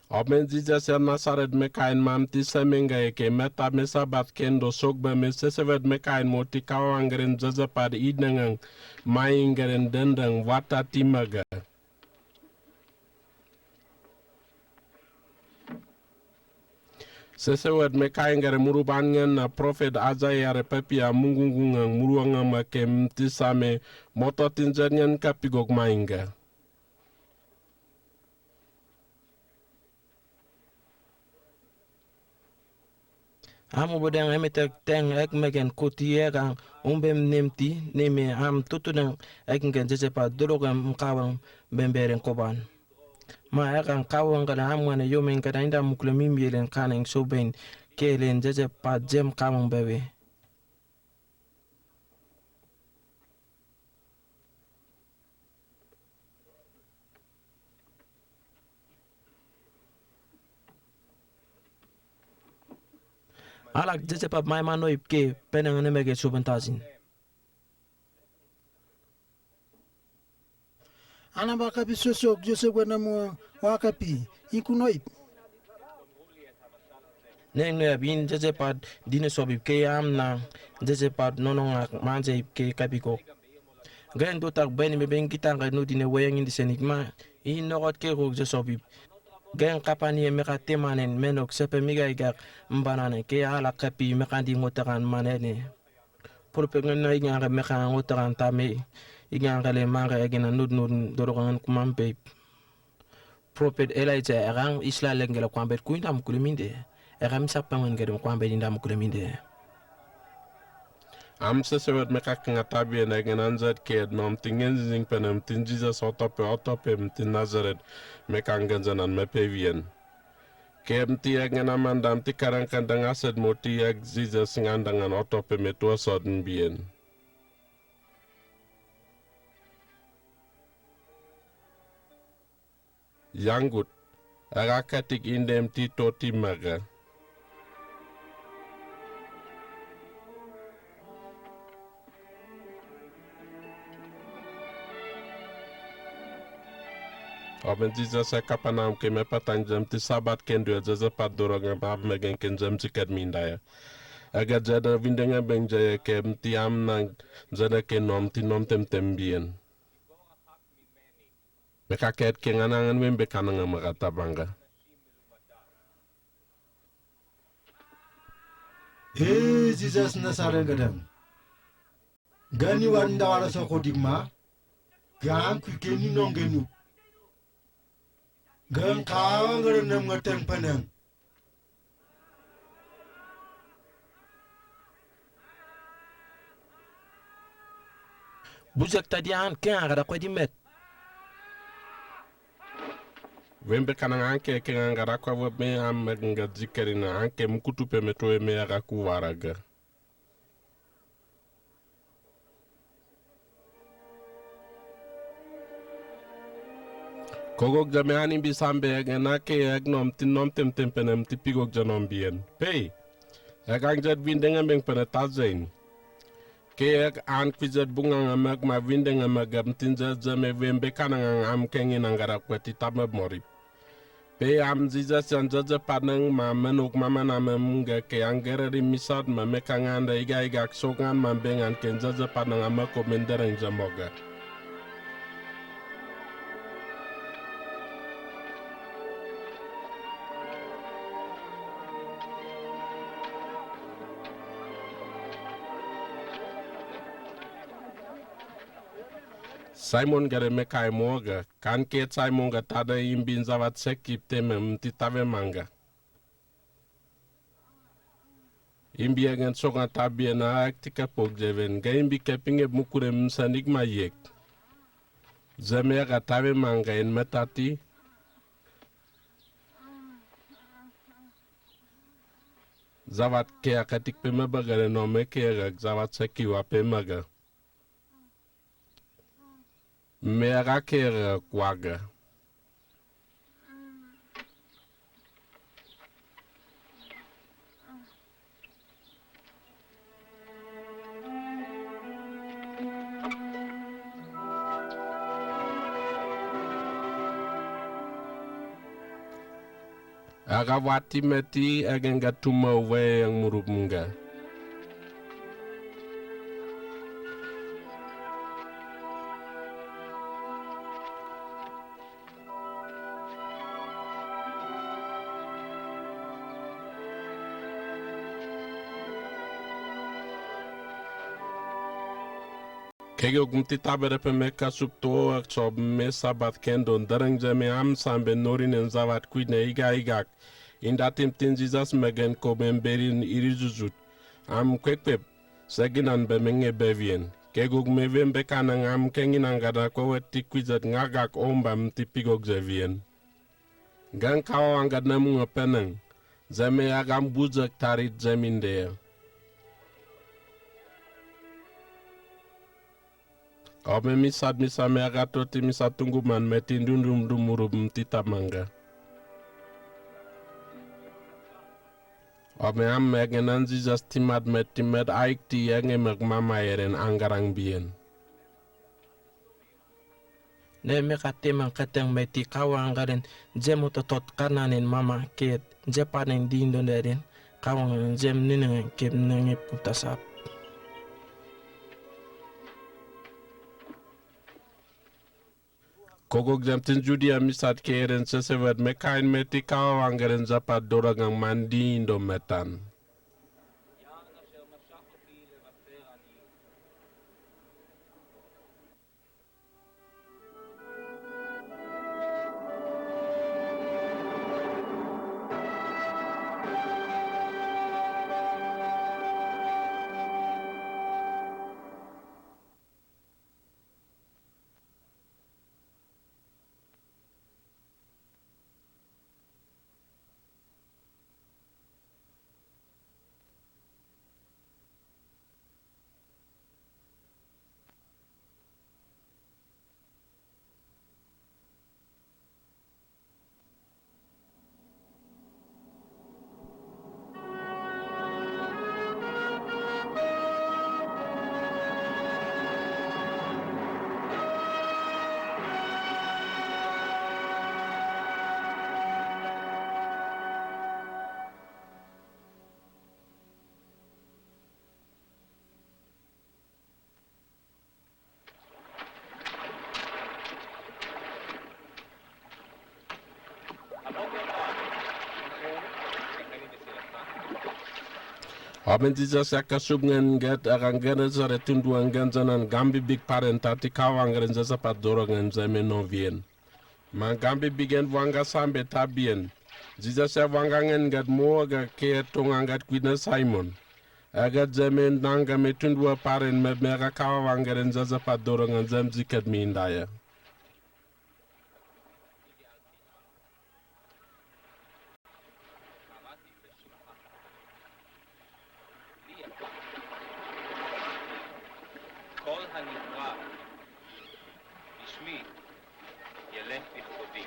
Omen Jisas ya Nasaret mekain mam ti semenga eke meta me Sabat kendo sogba me sesewet mekain moti kawawan garen jajapat idnangang maing garen dendang wata ti maga. Sesewet mekain garen muruban ngen na profet Isaya re pepia mungungungang muruangang makem ti same moto tinzet ngen kapigok mainga. Amu budeng emetek teng ek megen kuti egang umbem nemti neme am tutudeng ek ngen jejepa dolokem mkawang bemberen koban. Ma egang kawang gala am ngane yomen gada inda mukle mimbielen kaneng soben kelen jejepa jem kawang bewe. Alak jejepap mai manoip ke peneng ne mege suben tazin. Ana ba kapi sosok Josep wena mo wa kapi ikunoip. Neng noyap in jejepat dine sopip ke am na jejepat nonongak manjeip ke kapikok. Gen dutak beni me ben gitang ka nu dine weyang in disenik ma in nokot ke kuk jesopip. Gen kapani e meka temanen menok sepe migaigak mbanane ke ala kapi mekandi ngotakan manene. Pulpe ngen na igang ka meka ngotakan tame igang ka le manga egen na nudnud dorokangen kumampe. Prophet Elijah egang Israel engela kwambet kuinda mukuleminde. Egang misapa ngen gede kwambet inda mukuleminde. Am sesewet meka kenga tabien egen anzet ke nom tingen zing penem tin Jesus otope otope mtin Nazareth meka ngenzenan mepe wien. Ke mti egen amandam ti karang kandang aset moti eg Jesus ngandangan otope metua sot mbien. Yangut, eka ketik indem ti toti meke. Omen Jisas e Kapanawum keme patan jemti Sabat kendu e zeze pat doro ngem ap megen ken jemti ket mindaye. Ege jene windenge beng jeye kemti am nang jene ke nom ti nom temtem biyen. Meka ket kenganangan wembe kanangan meka tabanga. Ee Jisas Nasaret gedang. Gani wan dawara soko dikma. Gan kwi keni nonge nuk. Gan kawa ngere nem ngeteng peneng. Bujek tadi an ke an gada kwedi met. Wembe kanang an ke ke an gada kwa webe am me nge jikeri na an ke mukutu pe me towe me aga kuwaraga. Kogok jame ani bi sambe egen ake eg nom ti nom temtem penem ti pigok janom bien. Pei. Eg ang jat windenge meng pene tazein. Ke eg an kwizet bungang amek ma windenge megem tinje jame wembe kanang ang am kengi nang gada kweti tabe morip. Pei am Jisas yan jeje panang ma menuk mamanamem nge ke anggereri misat ma mekangande iga igak sogan ma bengan ken jeje panang ameko mendereng jemoge. Simon gere mekai moge, kan ke Simon ge tade imbi nzabat sekip temem ti tabe manga. Imbi egen sogan tabien a ak ti kepok jeven, ge imbi kepinge mukure msanik ma yek. Zeme aga tabe manga en metati. Zabat ke a ketik pe mebegere no me ke aga zabat seki wa pe mege. Me aga ke aga kwaga. Aga wati meti egen ga tuma uwe yang murup nga. Kege ugum ti tabere pe me kasup to ak sob me Sabat kendo ndereng jeme am sambe norinen zabat kwidne iga igak. Inda tim tin Jisas megen ko memberin iri zuzut. Am kwekpep seginan be menge bevien. Kege ugum me wembe kanang am kenginan gada kwewe ti kwizet ngagak ombam ti pigok jevien. Gan kawa wanga nem nge peneng. Zeme agam buzek tarit zeminde. Ome misat misa me aga toti misa tunguman meti ndundum dumurum ti tamanga. Ome am megen an Jisas timat meti met aik ti yenge meg mama eren angarang bien. Ne meka temang keteng meti kawa angaren jemu totot kananen mama ket jepanen dindonderen kawa angaren jem ninengen kep nenge putasap. Kogok jem tin Judia misat ke eren sesewet mekain meti kawa angaren japat doragang man dindo metan. Aben Jisas ya kasup ngeen Gad aka Genesaret tundua ngeen Janan gambibik paren tati kawawa ngeren jajapat doro ngeen Jame nobiyen. Ma gambibik en wanga sambe tabiyen. Jisas ya wanga ngeen Gad moga ke tunga Gad kwidne Simon. Aga Jame nanga me tundua paren me meka kawawa ngeren jajapat doro ngeen Jame jiket mi indaye. כל הנברא בשמי ילך בכבודי.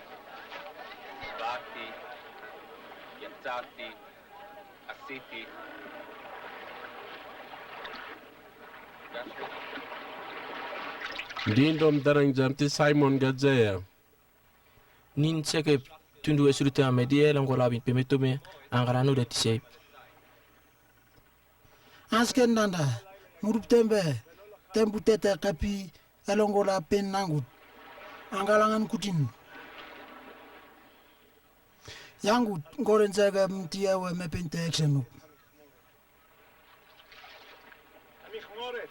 באתי, יצאתי, עשיתי. Dindo mi deren Jame ti Simon Gad jeya. Nin seke tundu esulu teme di elongo labin peme tome angara nu de ti sep. Ansken nanda, murup tembe, tembu tete kapi elongo la pen nangut. Angara ngan kutin. Yangut, ngoren jaga mti ewe mepen te eksenuk. המכמורת,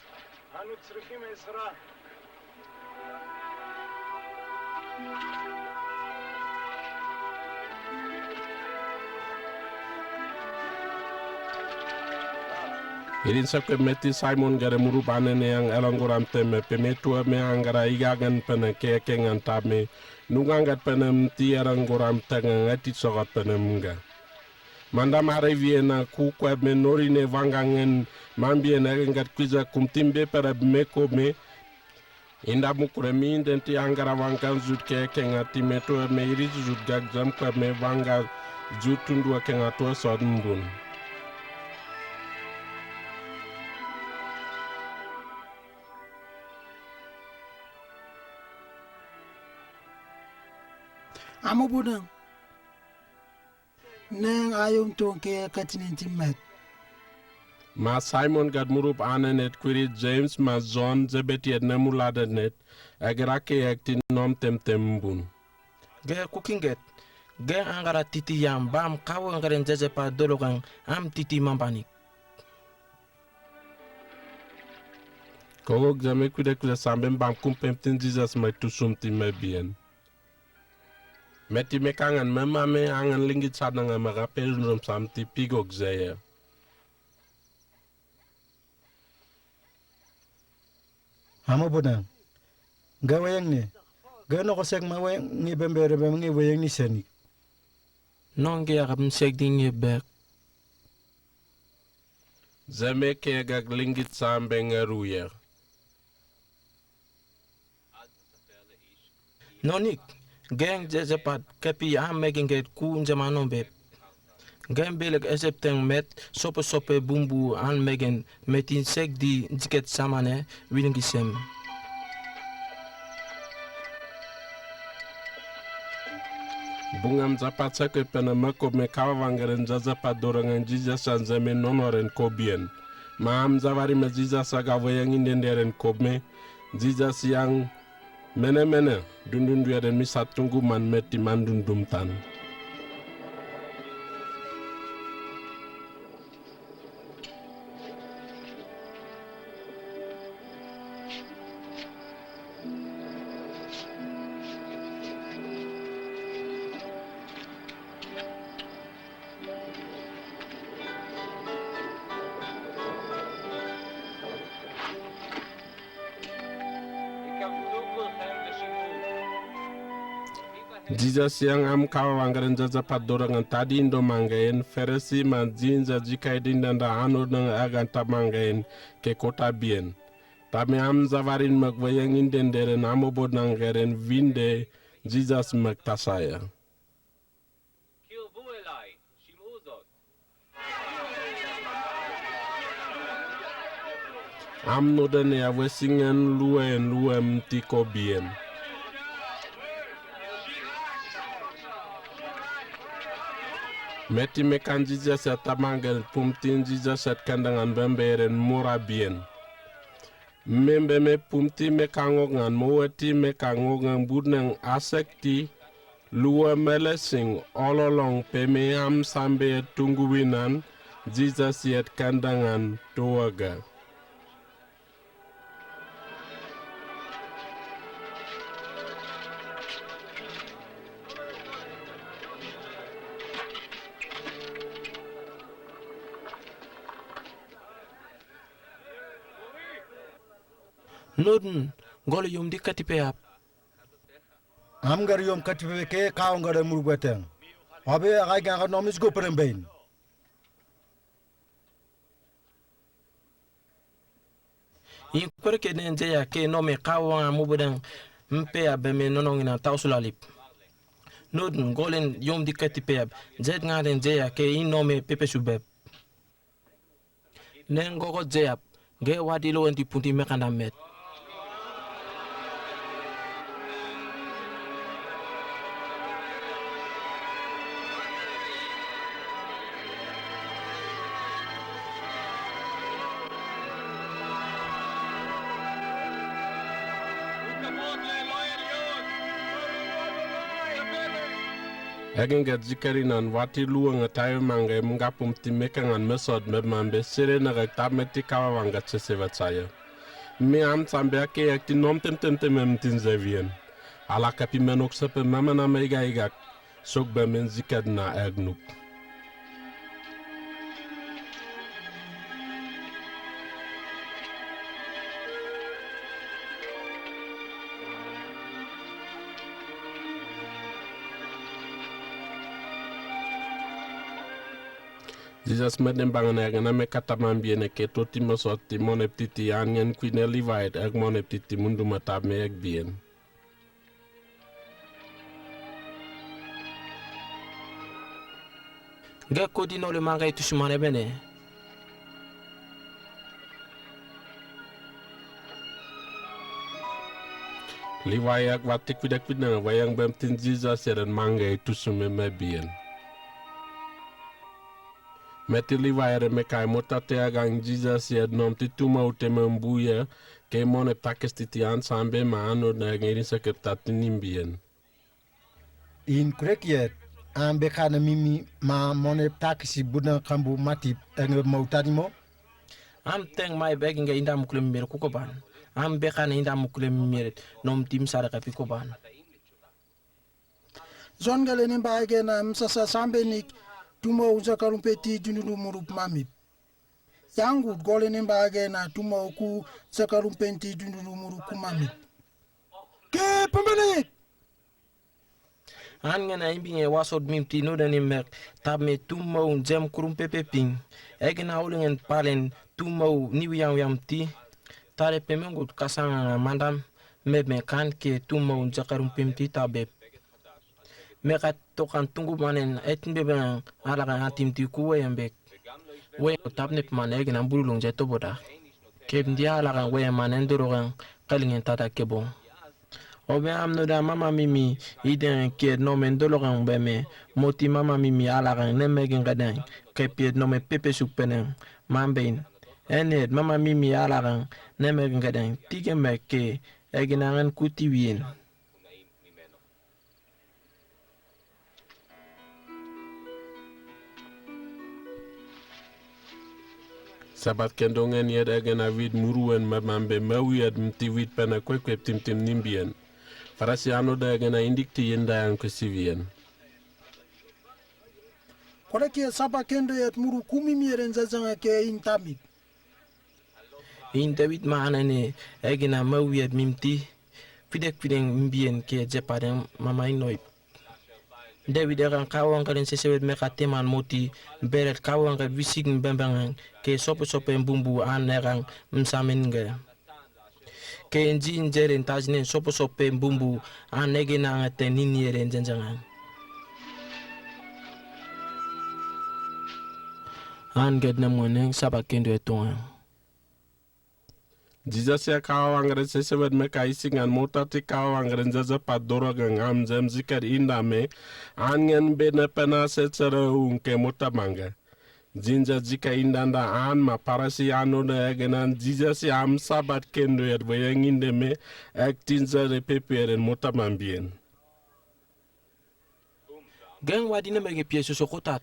אנו צריכים עזרה. Irin seke meti Simon Gad murup anen eyang elongo ram teme peme tome angara igagen pene kekengan tame nunganget pene mti elongo ram tenga ngeti sokat pene mga. Manda mare wiena ku kwe me nori ne wanga ngeen mambiyen egen Gad kwija kumtimbe pere meko me. Inda mukure mi inden ti angara wanga jut kekenga ti me tue me iri jut gak Jame kwe me wanga jut tundua kenga tue sot mbun. Amo budang. Neng ayum tong ke katinen ti met. Ma Simon Gad murup anen et kwirit James ma John Zebedee et ne muladen et, egera ke ek ti nom temtem mbun. Ge kukinget, ge angara titi yam bam kawo ngeren jejepa dologang am titi mambanik. Kogok Jame kwide kwide sambe mbam kumpem tin Jisas me tusum ti me biyen. Meti mekangen me mame angen lingit sananga me kape dundum sam ti pigok jeye. Amo budang. Ge weyeng ne. Ge nokosek me weyeng ni bembe rebe me ngi weyeng ni senik. Nong ge akap msek di ngi bek. Jame ke gak lingit sambe ngeruye. Nonik, geng jejepat kepi am megen get ku njemanon bep. Geng belek esep teng met sope sope bumbu an megen metin sek di jiket samane wilingi sem. Bungam japat seke pene mekop me kawa wangeren jajapat dorengen Jisas an Jame nonoren kobien. Ma am jawari me Jisas aga weyeng indenderen kop me, Jisas yang, mene mene, dundun duyaden mi sat tungu man meti man dundum tan. Jisas yang am kawa wangeren jajapat dorengen tadi indo mangayen, Farisi man jinja jikaid indenda anodneng agan ta mangayen ke kota bien. Tame am jawarin mek weyeng indenderen amobod nangeren winde Jisas mek tasaya. קרבו אלי, שמעו זאת. Am noden ya wesingen luwen luwem ti kobien. Meti mekan Jisas ya ta mangel pumtin Jisas et kendangan bemberen mora bien. Membe me pumti mekangok ngan moweti mekangok ngan budneng asek ti, luwe melesing ololong peme am sambe tunguwinan, Jisas yet kandang an tuwaga. Nodun, gol yom di katipe ap. Am gad yom katipe ke kaw gad muruk beteng. Obe akai ganga nomis go perembein. In kwerke den jeya ke nome kaw wanga mubedeng mpe a beme nonong ina tau sulalip. Nodun golen yom di ketipe ap, jet nga den jeya ke in nome pepe subeb. Neng gogo jeyap, ge wadi lo en di punti mekanda met. Egen gad jikari nan wati luwang a tayo manga em ngapum ti mekangan mesod me mambe sere na gak tap me ti kawa wanga sesewat saya. Mi am sambe ake ek ti nom tem tem tem em tin zevien. Ala kapi menok sepe mama na me iga igak. Sok be men ziked na egnuk. Jisas me den bangen ek na me kata man bien eke toti mesot ti monep titi an ngen kwine Livai et ek monep titi mundu matap me ek bien. Ge kodi nole manga i tusu mane bene. Livai ak wati kwide kwide wayang bem tin Jisas yeren manga i tusu me me bien. Meti Livai ere me kai mota te agang Jisas yet nom ti tuma ute me mbuya ke monep takis titi an sambe ma ano na ngeri sekep tati nimbien. In kurek yet, am bekana mimi ma monep takisi budan kambu matip enge mau tadi mo? Am teng mai begi nge inda mukule mimir kukoban. Am bekana inda mukule mimir nom tim sare kapi koban. Zon gale nemba ege na msasa sambe nik tumau zakarumpe ti dununu murup mamip. Yangut gole nemba ege na tumau ku zakarumpe ti dununu murup ku mamip. Ke pembenek! An nge na imbinge wasot mim ti noda ni mek tap me tumau njem kurum pepe ping. Ege na ulengen palen tumau ni wiang wiang ti. Tare pemengut kasanga nga mandam me me kan ke tumau njem karum pim ti tabep. Me kat tokan tungu manen etin bebe nga alaka nga tim ti ku weyem bek. Weyem tap ne pemane ege na mbululung je toboda. Kep ndi alaka weyem manen dorokan kalingen tata kebong. Obe am noda mama mimi ideng kiet nome ndolokan beme moti mama mimi alakan neme gengedeng kepiet nome pepe suk peneng mambein. Enet mama mimi alakan neme gengedeng tige meke eginangen kuti wien. Sabat kendongen yet egen a wit muruen me mambe me wiyet mti wit pene kwek kwek timtim nimbien. Farasi ano da egen a indik ti yinda yang kwesi wien. Kwale ke sabat kendo yet muru kumi mieren zazanga ke in tamit. In Dawid ma anene egen a me wiyet mim ti. Fidek fideng mbien ke jepaden mama inoip. Dawid ekan kawangaden sesewet me kateman moti beret kawangaden wisik mbembeng ke sope sope mbumbu an ekan msamen nge. Ke nji njeren tajinen sope sope mbumbu an egen a ngeten ninieren jenjengan. An ged ne mweneng sabat kendo etungan. Jisas ya kawangaden sesewet me ka isingan mota ti kawangaden jejepat dorogang am jem ziked inda me an ngen bene pena sesere ung ke mota manga. Jinja jika indanda an ma Farasi ano ne egenan Jisas ya am sabat kendo yet weyeng inde me ek tinja de pepe eren mota mambien. Geng wadi ne mege pie soso kotat.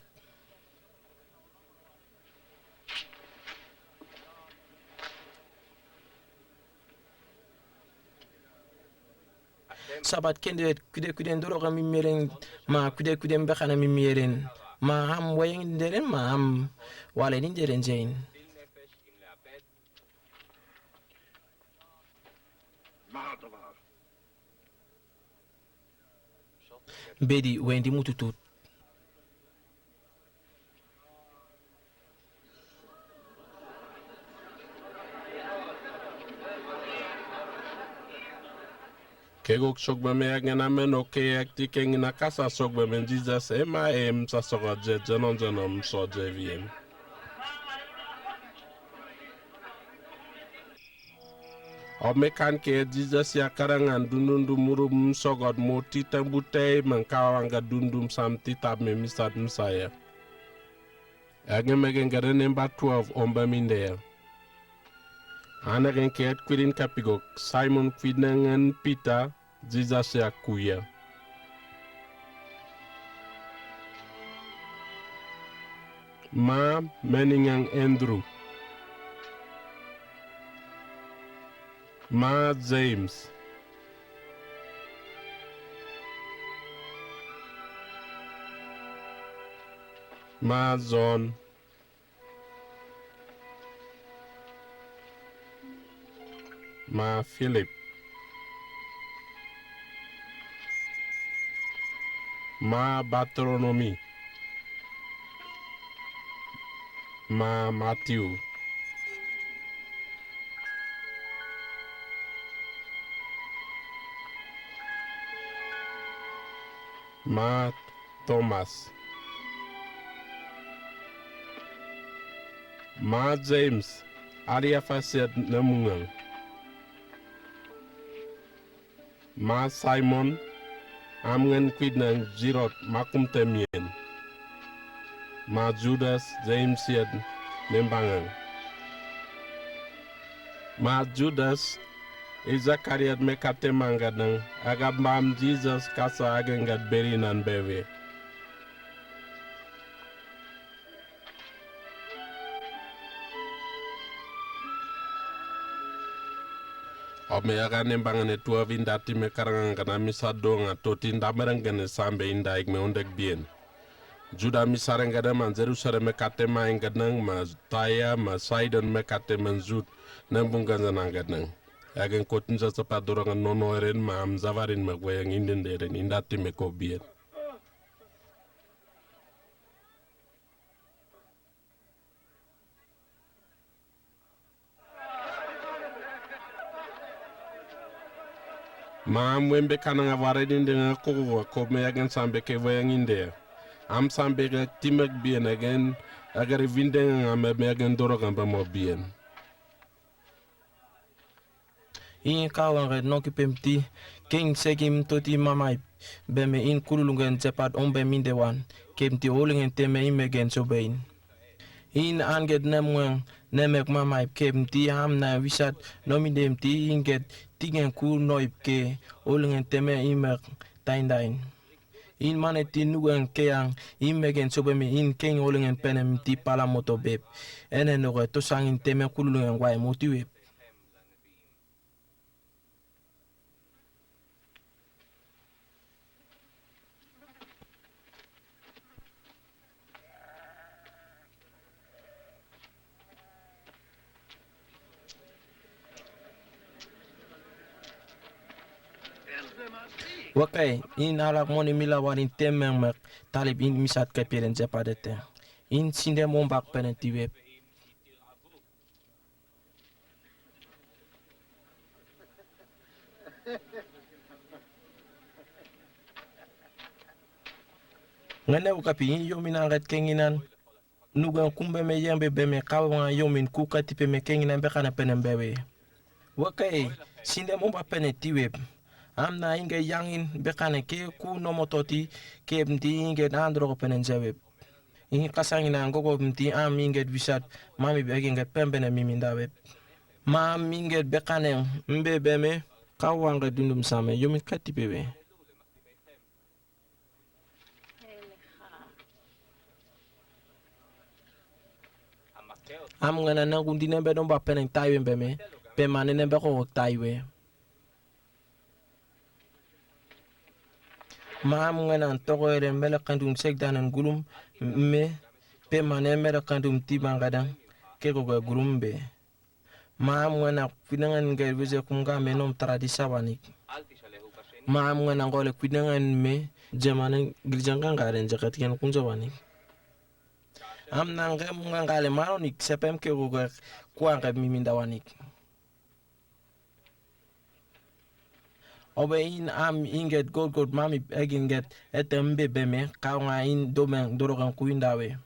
Sabat kende kude kude ndorok a mimi eren, ma kude kude mbexan a mimi eren, ma am wayang inde eren, ma am walen inde eren zein. Bedi, weendi mututut. Kegok sokbeme egen amen oke ek ti kengin a kasa sokbeme Jisas ema em sa sokot je jenon jenon so je vien. Ome kan ke Jisas ya karangan dundun du murub sokot mo ti tembutei men kawange dundun sam ti tap me misat Mesaya. Egen megen gede nemba twelve ombe minde. An egen ke et kwidin kapigok, Simon kwidnengen Pita, Jisas ya kuya. Ma meningen Andrew. Ma James. Ma John. Ma Philip. Ma Bartholomew. Ma Matthew. Ma Thomas. Ma James, Alfayas yet ne mungen. Ma Simon, am ngen kwidnen Zealot ma kumte mien. Ma Judas, James yet ne mbangen. Ma Judas, Iscariot me kate mangednen, a gap mbam Jisas kasa egen gad beri nan bewe. Ome egen ne mbangen e twelve inda ti me karangan gana misa donga toti inda merengene sambe inda ik me ondek bien. Juda mi sarengednen man Jerusalem me kate ma ingednen ma Taya ma Sidon me kate man Jud ne mbungen nangednen. Egen kotin sa sapa dorongan nono eren ma am zavarin me wayang inde eren inda ti me ko bien. Ma am wembe kananga ware dindinga kokowa ko me egen sambe ke wayang inde. Am sambe ke timek bien egen, egen windinga me egen dorongan ba mo bien. In kawange nonki pemti, keng seki mtoti mamaip, beme in kululungen jepat ombe minde wan, kepmti olingen teme imegen sobein. In an ged nemwen nemek mamaip kepmti am na wisat nominde mti in ged tingen ku noip ke olingen teme imek taindain. In maneti nugen keyang imegen sobeme in keng olingen penem mti pala moto bep. Ene noke tosang in teme kululungen wai motiwep. Wekei, in alak moni mila wanin temeng mek talib in misat kepielen jepadete. In sinde mombak penen tiwep. Ngene ukapi in yomin anget kenginan. Nugen kumbe me yembe beme kawangan yomin ku katipe me kenginan bekane penen bewe. Wekei, sinde mombak penen tiwep. Am na inge yangin bekane ke ku nomo toti kepmti inge androko penen jewep. In kasanginan gogopmti am inge wisat mami be inge pembene miminda wep. Ma am inge bekane mbe beme kawange dundum same yomin katipe we. Am ngene nangu ndinembe nombak penen taiwe mbeme, pe ma nenembe ko taiwe. Ma am ngena togoyelen melekendum sekdanen gulum me, pe ma ne melekendum tibangadan kekkoke gulum be. Ma am ngena kwinengen nge weze kum ga me nom taradi sawanik. Ma am ngena ngole kwinengen me jemanen giljen gangaren jeketigen kunjawanik. Am na ngem ngangale manonik sepem kekkoke kuange mimindawanik. Obe in am inget gotgot mamip eg inget etem be beme kaunga in domen dologen kuindawe.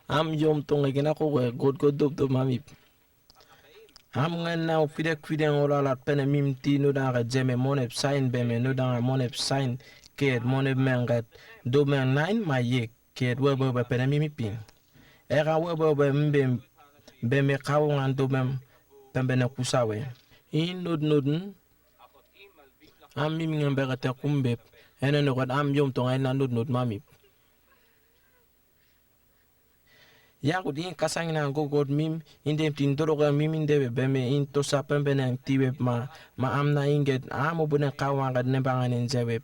Am yom tonge gina koke gotgot dobdob mamip. Am ngena upide kwiden olalat pene mimti nodanga jeme monep sain beme nodanga monep sain ket monep menget domen nain ma yek. Ket webe webe pene mimipin. Eka webe webe mbe beme kaungan domen pembene kusawe. In nodnodn am mimingen bekete kumbep. Ene noket am yom tonge ena nodnod mamip. Yangud in kasanginan gogod mim indem tin dologen mimindewe beme in tosa pembenen tiwep ma ma am na inget am obune kaungan nembangen injewep.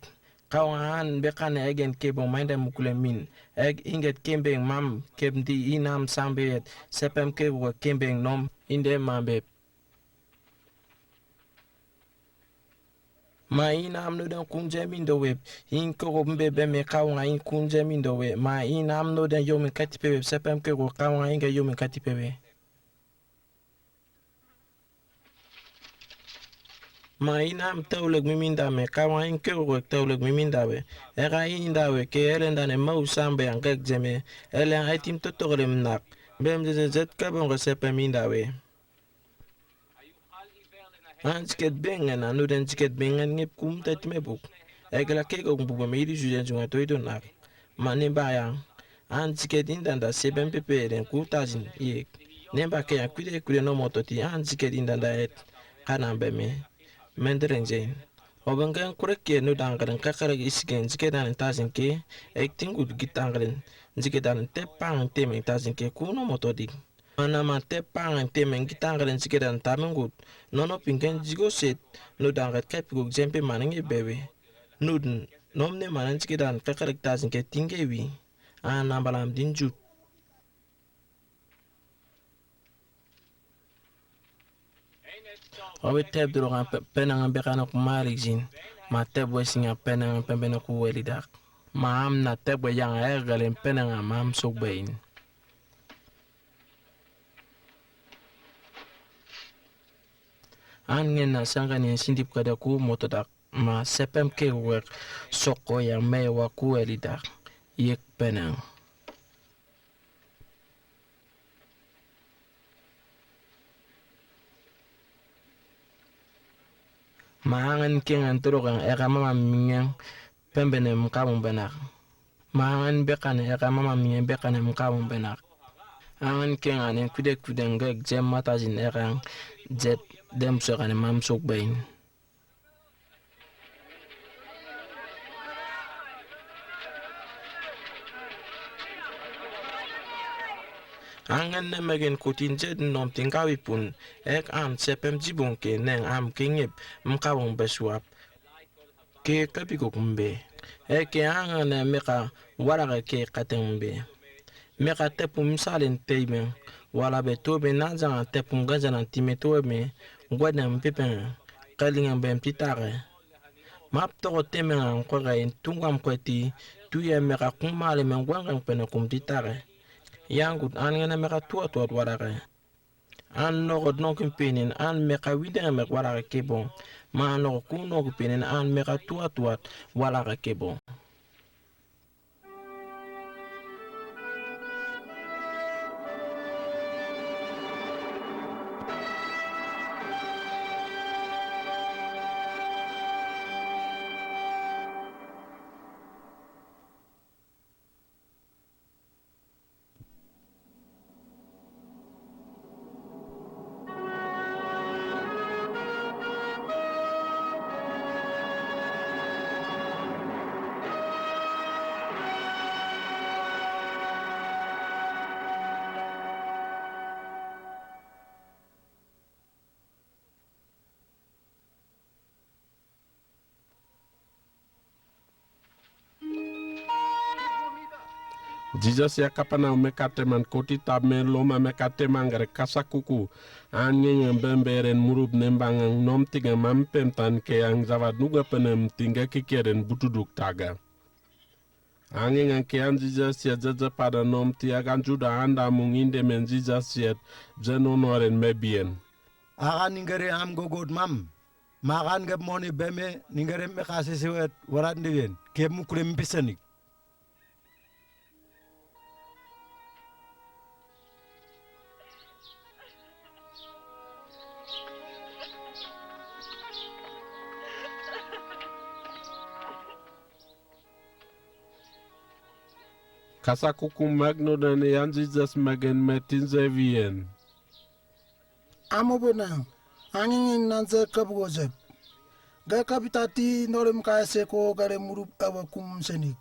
Kaunga an bekane egen kebong mainde mukule min. Eg inget kembeng mam kebndi in am sambeyet sepem kebong kembeng nom inde mambep. Ma in am noden kunje mindowep in koko mbe beme kaunga in kunje mindowe ma in am noden yomin katipewep sepem koko kaunga inge yomin katipewe. Ma in am tawlek mimindame kaunga in kekkoke tawlek mimindawe. Eka in indawe ke elendane mau sambe angek jeme elen aitim totokelem nak bem jeje jet kebonge sepem indawe. An jiket bengen a noden jiket bengen ngep kum taitime buk. Egela kekok buk beme ilisu jen junga toidon ak. Ma nemba yang an jiket indanda sepem pepe elen ku tajin yek. Nemba ke yang kwide kwide no mototi an jiket indanda et kanan beme. Mendeleng jen. Obengken kurek ke nodangkelen kekerek isigen jikedanen tajin ke ek tingud gitangkelen jikedanen tep pang temen tajin ke ku no motodik. Mana man tep pang temen gitangkelen jikedanen tamengud. Nono pingken jigoset nodangket kepikuk jempe manenge bewe. Nudn nom ne manen jikedanen kekerek tajin ke tingewi. An ambalam din jut. Obi tep dolokan pe-, penengen bekane ku malik jin. Ma tep we singa penengen pembene ku welidak. Ma am na tep we yang egelen penengen mam sukbein. An ngena sangkan yang sindip kada ku motodak ma sepem ke wek soko yang me wa ku welidak. Yek peneng. Ma angen kengan tolokan eka mama mingen pembene mkabung benak. Ma angen bekane eka mama mingen bekane mkabung benak. Angen kengan en kwide kwide ngek jem matajin eka jet dem sokane mam sukbein. Angen ne megen kutin jed nom tinggawi pun ek an sepem jibung ke neng am ke ngep mkabung besuap. Ke kepikuk mbe. Eke angen ne meka walake ke kateng mbe. Meka tepum salin teimeng wala be tobe nanjangan tepum ganjanan time tobe me ngwedeng mpipeng kalingeng bem titake. Map toko temeng ang kweke in tungwam kweti tuye meka kumale me ngwengeng pene kum titake. Yangut an ngene meka tuatuat walake. An nokot nongkimpenin an meka windeng mek walake kebong. Ma an nokot ku nongkimpenin an meka tuatuat walake kebong. Jisas ya Kapanawum me katte man koti tab me loma me katte mangare kasakuku. An ngeng-ngeng bembe ren murup ne mbangang nom tingem am pemtan ke ang jabat nuga penem tinga kike ren butuduk taga. An ngeng-ngeng ke an Jisas ya jajapada nom ti agan Juda anda mung inde men Jisas yet jenono ren me bien. Agan ningere am gogot mam. Makan gep moni beme ningere me kasesewet warat ndigen. Kep mukule mpisenik. Kasakuku mag nodan yan Jisas magen metin zeviyen. Amobona, angingen nan ze kabugo zep. Ga kapita ti nolem kaese ko gare murup awa kum senik.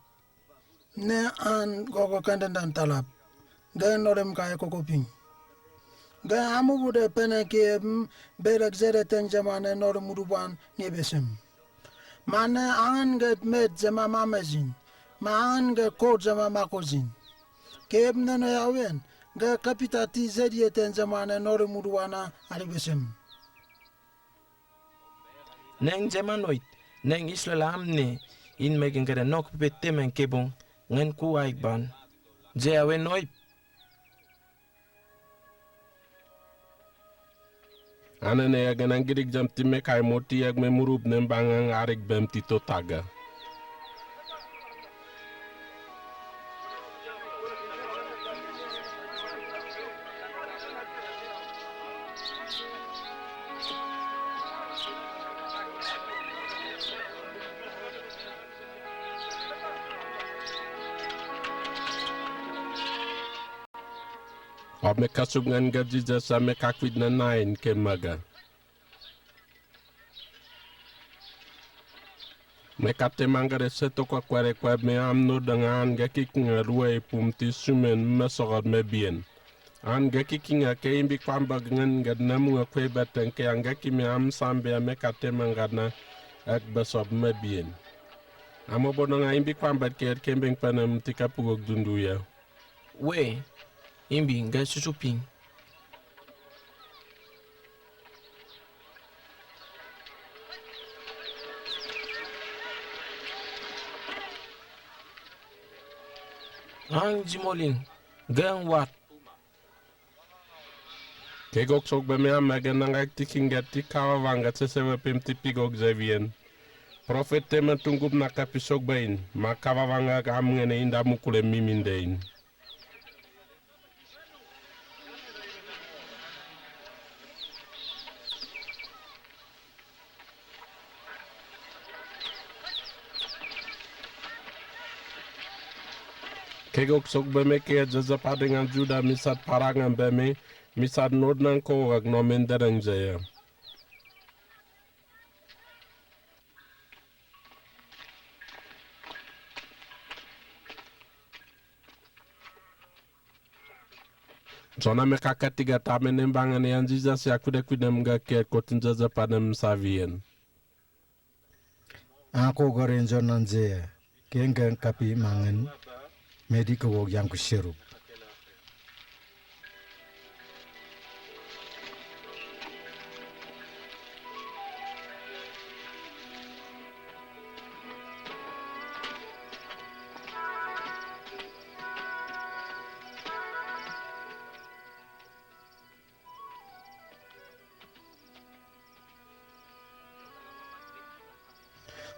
Ne an gogo kendendan talap. Ga nolem kae koko ping. Ga amu bude pene ke m belek zede teng jamane nolem muduban nye besem. Mane angen ge met jama mamezin. Ma angen ge kot jama makozin. Ke m neno yawen. Ga kapita ti zedie teng jamane nolem muduban a ali besem. Neng jemanoit, neng Israel amne, in megen gede nok pepet temen kebong, ngen ku aikban. Je awe noip. Anene ya genen gidik jam ti me kai moti yak me murup ne mbangang arik bem ti to taga. Ɔ me kasub ngan ga Jisas a me kakwit na nain ke maga. Me kate mangare seto kwa kwere kwa me am no dangan ga kikinga ruwe pum ti sumen me sogot me bien. An ga kikinga ke imbi kwamba ngan ga namu nga kwe beten ke an ga kimi am sambe a me kate mangana ek besob me bien. Amo bono nga imbi kwamba ke kembeng panem ti kapugok dundu ya. We, imbi nga susu ping. Ang jimoling, gang wat. Kegok sogbe me am megen nangak ti kinget ti kawawanga sesewe pim ti pigok zevien. Profet temen tungup na kapi sogbe in, ma kawawanga am ngene inda mukule miminde in. Kegok sogbe me ke jaja padingan Juda misat parangan beme, misat nodnan kogak nomen dereng jaya. Zona me kakatiga tamen ne mbangan yan Jisas ya kude kude mga ke kotin jaja panem savien. Ako garen zona nze ya. Kenge kapi mangen, medi kewok yang kuserup.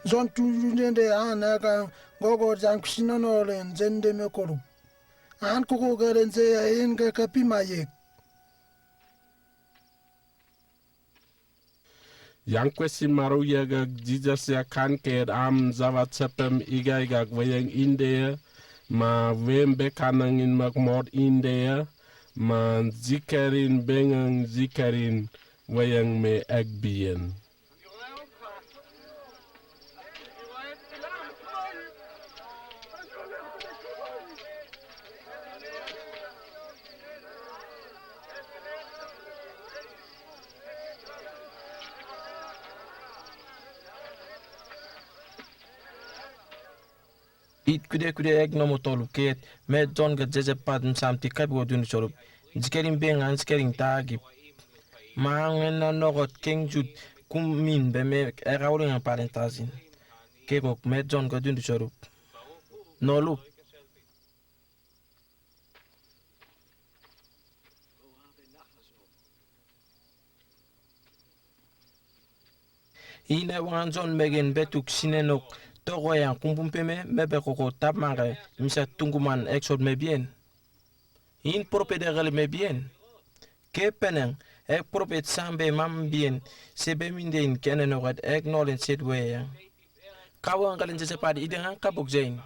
Zon tuju nende an aka gogo zan kusino no len zende me korup. An koko garen ze ya en ga kapi mayek. Yang kwesi maru yagak Jisas ya kan ke am zavat sepem iga iga weyang inde ya, ma wembe kanang in mak mod inde ya, ma zikerin bengang zikerin weyang me ekbien. It kude kude ek nömo tolop, ked me Jon ged zezepat msam ti kapi ko dundu solop. Zikeling bengan, zikeling taagip. Ma ngena nokot keng jut kumin be me eka ulingan palen tasin. Kekok me Jon ged dundu solop. Nolop. Ine wangan Jon meken betuk sinenok toko yang kumpumpe me, me be koko tap mangke misa tungkuman ek sot me bien. In propet ekel me bien. Ke peneng, ek propet sambe mam bien, se be minde in kene noket ek nolen sed weyang. Kawe ngelen zezepat idengan kabok zein.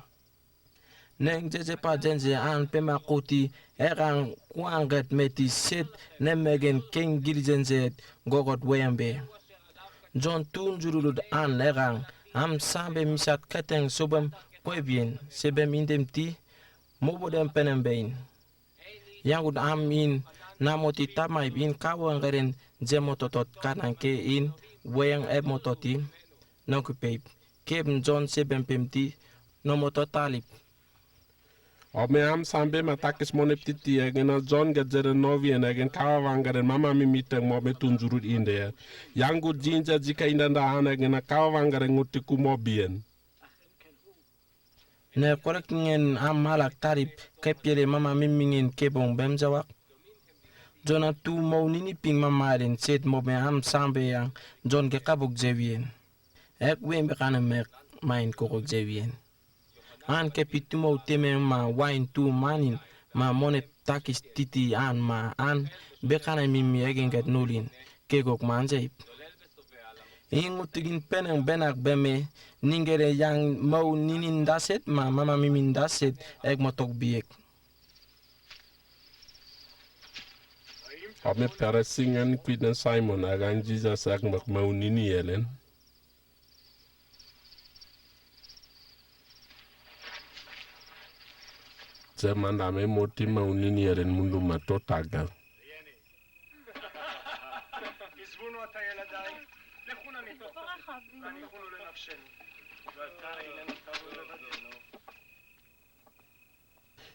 Neng zezepat zenze an pema kuti, ekan kuanget meti sed ne meken keng gili zenze gogod weyang be. Jon tun jululut an ekan, am sambe misat keteng sobem kwe bien, se be mindem ti, mobodem penem bein. Yangut am in, namoti tamaip in kawe ngeren zemototot kanan ke in, weyang ep mototi, nongkipeip, kep Jon se bempem ti, nömo to talip. Ome am sambe ma takis monep titi, e ngena Jon ged zede novien, e ngen kawa wangaren mama mimi teng mo me tun jurut inde. Yangut jinja jika indanda an, e ngena kawa wangaren nguti ku mo bien. Ne korek ngen am malak talip, kepiele mama mimi ngen kebong bem jawak. Jon a tu mo nini ping mama alen sed mo me am sambe yang, Jon ke kabok zewien. Ek wembe kanem mek main kokok zewien. An kepi tumou temeng ma wain tu manin ma monep takis titi an ma an be kanem mimi egenget nulin kekok manzeip. Ingu tigin peneng benak beme ningere yang mau ninin daset ma mama mimin daset ek motok biek. Ome Parisi ngan kuit ne Simon, agang Jisas ak mak mau nini elen. Zaman dame moti mau nini elen mundu ma to taga.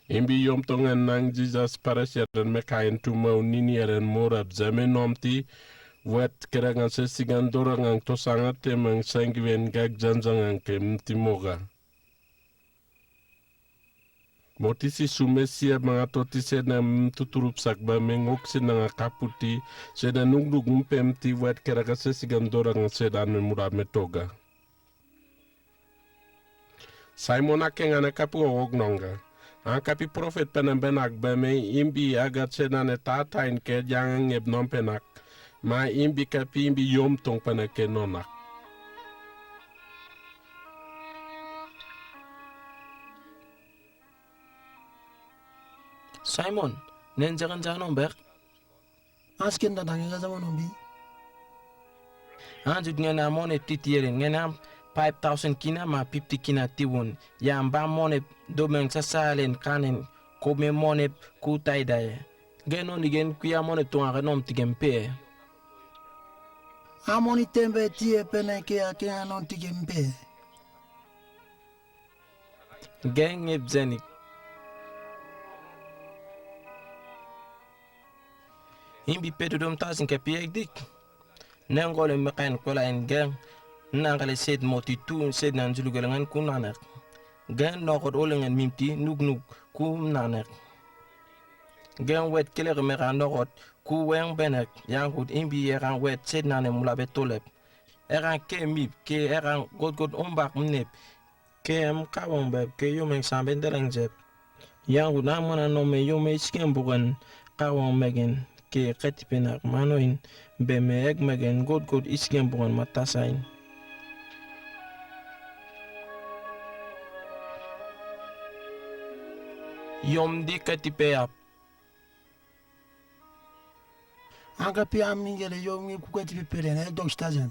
Imbi yom tong en nang Jisas Parisi elen me kain tumau nini elen morap zeme nomti wet kerangan se sigan dorangang tosanga temang sanggiwen gag janjangang ke mti moga. Moti si sume sia mangatoti se na mtuturup sakba me ngok se nanga kaputi se na nuknuk mpemti wet kerangan se sigan dorangang se dan me murap me toga. Simon a kengan e kapi gogok nongga. An kapi prophet penem benak beme imbi agat se nane tatain ke jangeng ngep nom penak. Ma imbi kapi imbi yom tong penak ke nonak. Simon, nen jakan janom bek? Asken da dange ga zaman ombi. Anjut ngena monep titi elen ngena five thousand kina ma fifty kina tiwun. Yamba monep domeng sasalen kanen kome monep ku taidaye. Gen oni gen kuya monep tunga ke nom tigem pe. Amoni tembe tie pene ke ake anon tigem pe. Gen ngep zenik. Imbi pe dodom tasin ke piek dik. Nengole mekain kwelain gen. Nangkale sed moti tu sed nan julugel ngan kunanek. Gen nokot olengen mimti nuknuk ku nanek. Gen wet kelek meka nokot ku weng benek yangut imbi ekan wet sed nane mulabe tolep. Ekan ke mip ke ekan gotgot ombak mnep. Ke em kawang bep ke yomeng sambe ndeleng jep. Yangut amana nome yome isikem bukan kawang megen ke ketipenak manoin beme ek megen gotgot isikem bukan matasain. Yom di ketipe ap. Angka pi am ingele yom ngi kuka ti pepele na dok stajan.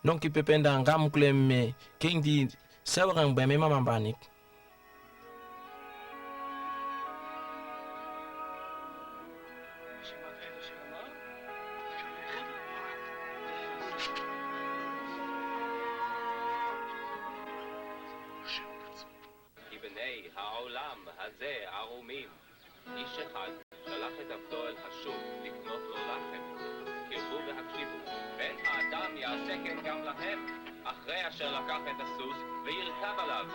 Nong ki pependa ngam klem me keng di sewakang beme mamambanik. העולם הזה ערומים. איש אחד שלח את עבדו אל השוק לקנות לו לחם. קרבו והקשיבו, בן האדם יעשה כן גם לכם, אחרי אשר לקח את הסוס וירכב עליו.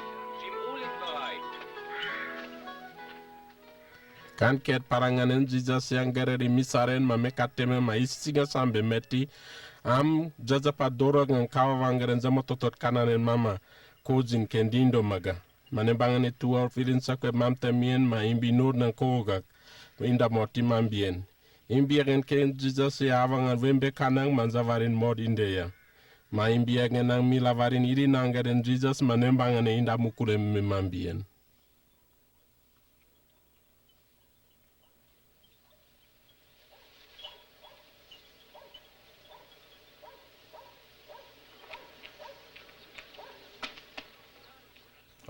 שמעו לדבריי. Kan kɛ paraŋanen Jisas yaŋgɛrɛ i misalen ma mɛ ka teme ma i siŋa sambe mɛ ti, am jajapa doro ŋaŋ kawa waŋgɛrɛ zɛmɔ tɔtɔt kananen mama, kozin kɛ dindo maga. Ma ne baŋane tuwɔr filin sɛkɛ mam tɛmien ma imbi nor naŋ kogak inda mɔti mam bien. Imbi ɛgɛn kɛ Jisas ya awaŋan wembe kanaŋ ma zawarin mɔt inde ya. Ma imbi ɛgɛn naŋ mi lawarin ili naŋ gɛden Jisas ma ne baŋane inda mukule mi mam bien.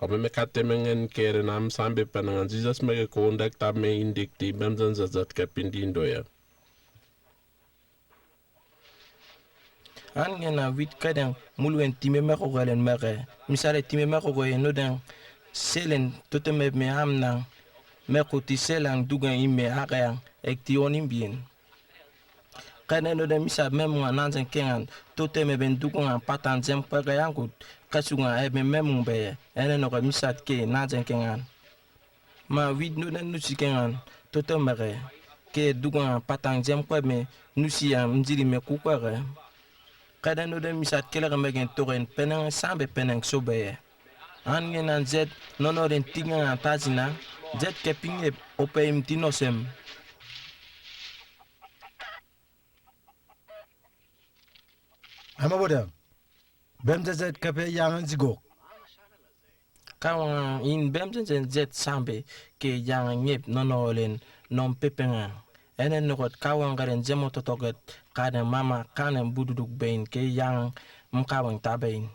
Ɔ bɛ mɛ ka teme ŋɛn kɛɛrɛ na mi sambe pɛnɛ ŋaŋ Jisas mɛkɛ ko ndak tab mɛ indik ti bɛm zɛn zɛzɛt kɛ pindi indo ya. An ŋɛn a wit kɛdɛŋ mul wɛn time mɛ kɔkɔlen mɛkɛ. Misale time mɛ kɔkɔlen nodɛŋ selen totemɛ mɛ am naŋ mɛ kuti selen dugɛŋ imɛ akɛ aŋ ɛk ti ɔn imbien. Kɛdɛŋ nodɛŋ misat mɛmuŋ a naŋ zɛn kɛ ŋan totemɛ bɛ dugɛŋ a patan zɛm kpɛkɛ yaŋ kut kɛsuk ŋa ɛbɛ mɛmuŋ bɛ yɛ ɛnɛ nɔkɛ misat kɛ naŋ zɛn kɛ ŋan. Ma wit nodɛŋ nusi kɛ ŋan totemɛ kɛ kɛ dugɛŋ a patan zɛm kpɛmɛ nusi a mzili mɛ ku kpɛkɛ. Kɛdɛŋ nodɛŋ misat kɛlɛkɛ mɛkɛn tokɛn pɛnɛŋ sambe pɛnɛŋ sobɛ yɛ. An ŋɛn an zɛt nɔnɔlen tigɛŋ a tazina zɛt kɛ piŋ ep opɛ im ti nɔsɛm. Ama bodɛŋ bɛm zɛzɛt kɛ pɛ yaŋ an zigok. Kawaŋ in bɛm zɛn zɛn zɛt sambe kɛ yaŋ ŋep nɔnɔlen nɔm pepɛŋa. Ɛnɛ nukɔt kawaŋ gɛrɛn zɛmɔ tɔtɔkɛt kadɛn mama kanɛn bududuk bɛn kɛ yaŋ m kawaŋ tabɛn.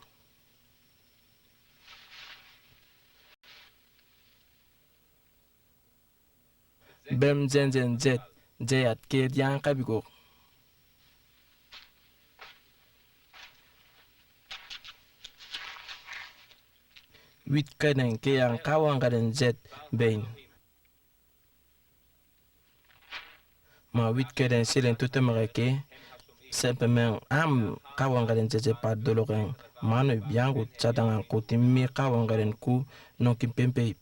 Bɛm zɛn zɛn zɛt zɛyat kɛ yaŋ kabigok. Wit kɛdɛn kɛ yaŋ kawaŋ gɛrɛn zɛt bɛn. Ma wit kɛdɛn selen totemɛ kɛ kɛ sɛpɛmɛn am kawaŋ gɛrɛn zɛzɛ pa dolokɛn manu ip yaŋ kut sadaŋan kut mi kawaŋ gɛrɛn ku nɔŋ ki pempe ip.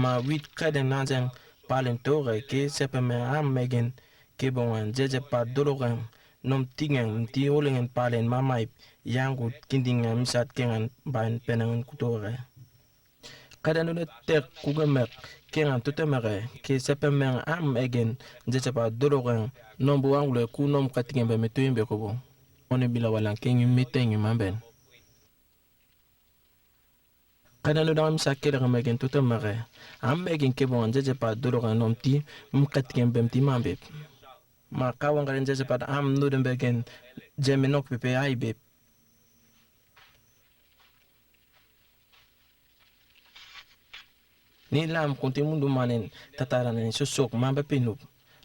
Ma wit kɛdɛn naŋ zɛn palen tokɛ kɛ sɛpɛmɛn am mɛgɛn kɛ bɔŋan zɛzɛ pa dolokɛn nɔm tigɛn ti oleŋɛn palen mama ip yaŋ kut kindiŋan misat kɛ ŋan ban pɛnɛŋɛn kutokɛ. Kɛdɛn nune tɛk kugɛ mɛk kɛ ŋan totemɛ kɛ kɛ sɛpɛmɛn am ɛgɛn zɛzɛ pa dolokɛn nɔm bo waŋgulɛ ku nɔm kɛtigɛn bɛ mɛ toyim bɛ kobo. Ɔni bila walan kɛ ŋi mi tɛŋi mambɛn. Kɛdɛn nudɛŋ mi sa kɛlɛ kɛ mɛgɛn totemɛ kɛ am mɛgɛn kɛ bɔŋan zɛzɛ pa dolokɛn nɔm ti m kɛtigɛn bɛm ti mambɛp. Ma kawaŋ gɛrɛn zɛzɛ pa am nudɛŋ bɛgɛn zɛmɛ nɔk pepɛ ai bɛp. Ni lam kunti mundu manen tataranen sosok mambɛ pinup.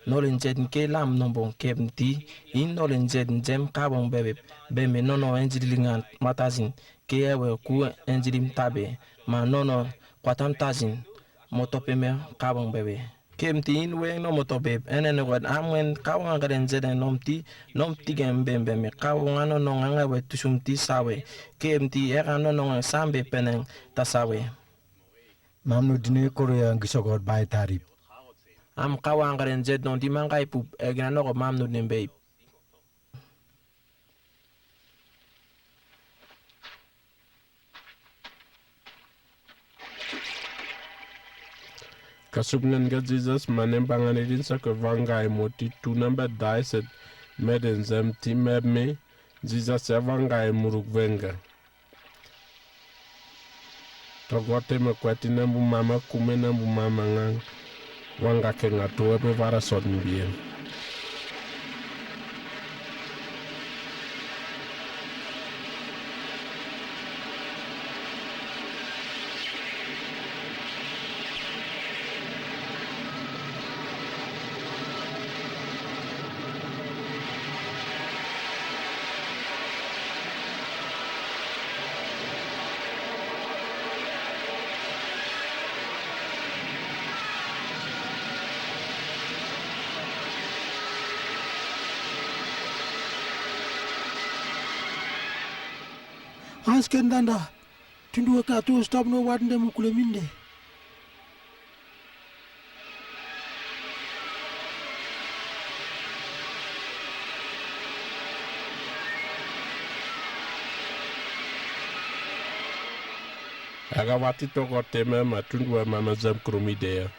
Nɔlen zɛt kɛ lam nɔmbɔŋ kɛp ti in nɔlen zɛt zɛm kawaŋ bɛbɛp bɛmɛ nɔnɔ ɛnzili liŋan matazin kɛ ɛwɛ ku ɛnzili tabɛ ma nɔnɔ kwatam tazin mɔtɔpɛ mɛ kawaŋ bɛbɛ. Kɛp ti in wɛŋ nɔ mɔtɔpɛ ɛnɛ nɔkɔt am ŋɛn kawaŋ gɛrɛn zɛt nɔm ti nɔm tigɛn bɛm bɛmɛ kawaŋ nɔnɔ ŋaŋ ɛwɛ tusum ti sawɛ. Kɛp ti ɛka nɔnɔ ŋaŋ sambe pɛnɛŋ ta sawɛ. Mam nu dini koro ya ngi sogor bai tarip. Am kawaŋ gɛrɛn zɛt nɔn di maŋga ipup ɛgɛn nɔkɔ mam nu dini bɛip. Kasup nen ga Jisas manen baŋan idin sake waŋga imoti tuna bɛ daisɛt mɛden zɛm ti mɛp mi Jisas ya waŋga imuruk wɛŋga. Tɔgɔ tɛmɛ kuɛti nɛmbu mama kumɛ nɛmbu mama ŋaŋ. Waŋga kɛ ŋa tuɔ bɛ wara sɔt mbien. Kentanda, tundu weke atu stop no wat nde mu kule minde. Aka wati toko teme ma tundu wema ma zem krumi de ya.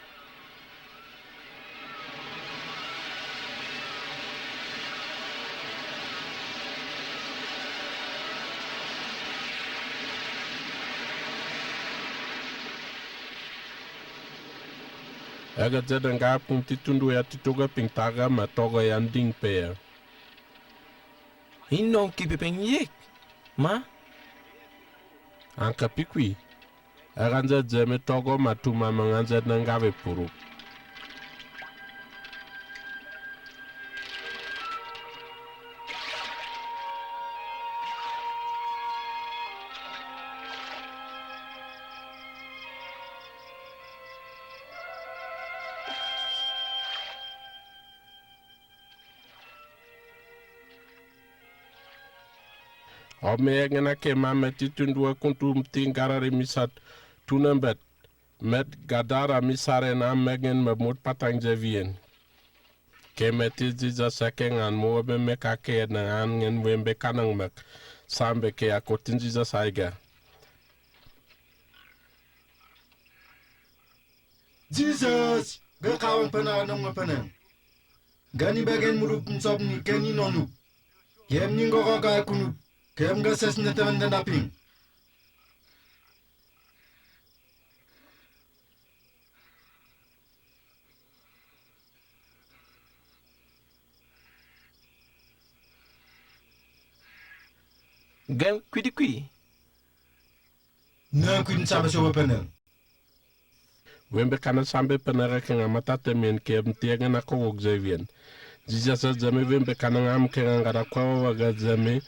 Aka zede nga pung ti tundu ya ti togo ping taga ma togo ya nding pe ya. Inong ki pepeng yek ma. Anka pikwi. Aka nze zeme togo ma tuma ma nga nze na nga be puru. Ome ngena ke ma meti tundu wa kuntu mti ngarari misat tuna mbet. Met gadara misaren am megen me mut patang jevien. Ke meti Jisas eke ngan mo webe meka ke na an ngen wembe kanang mek. Sambe ke akotin Jisas aiga. Jisas, ge kawang pena nong pena. Gani begen mulup nsop ni keni nonuk. Kem ni ngoko ga kunuk. Kem ga ses ne temen dendaping. Gem kwidi kwi. Na kwidi nsabe so pene. Wembe kana sambe pene ke nga mata temen ke mti egen na kowok jevien. Jisas zeme wembe kana ngam ke nga ngara kwa waga zeme.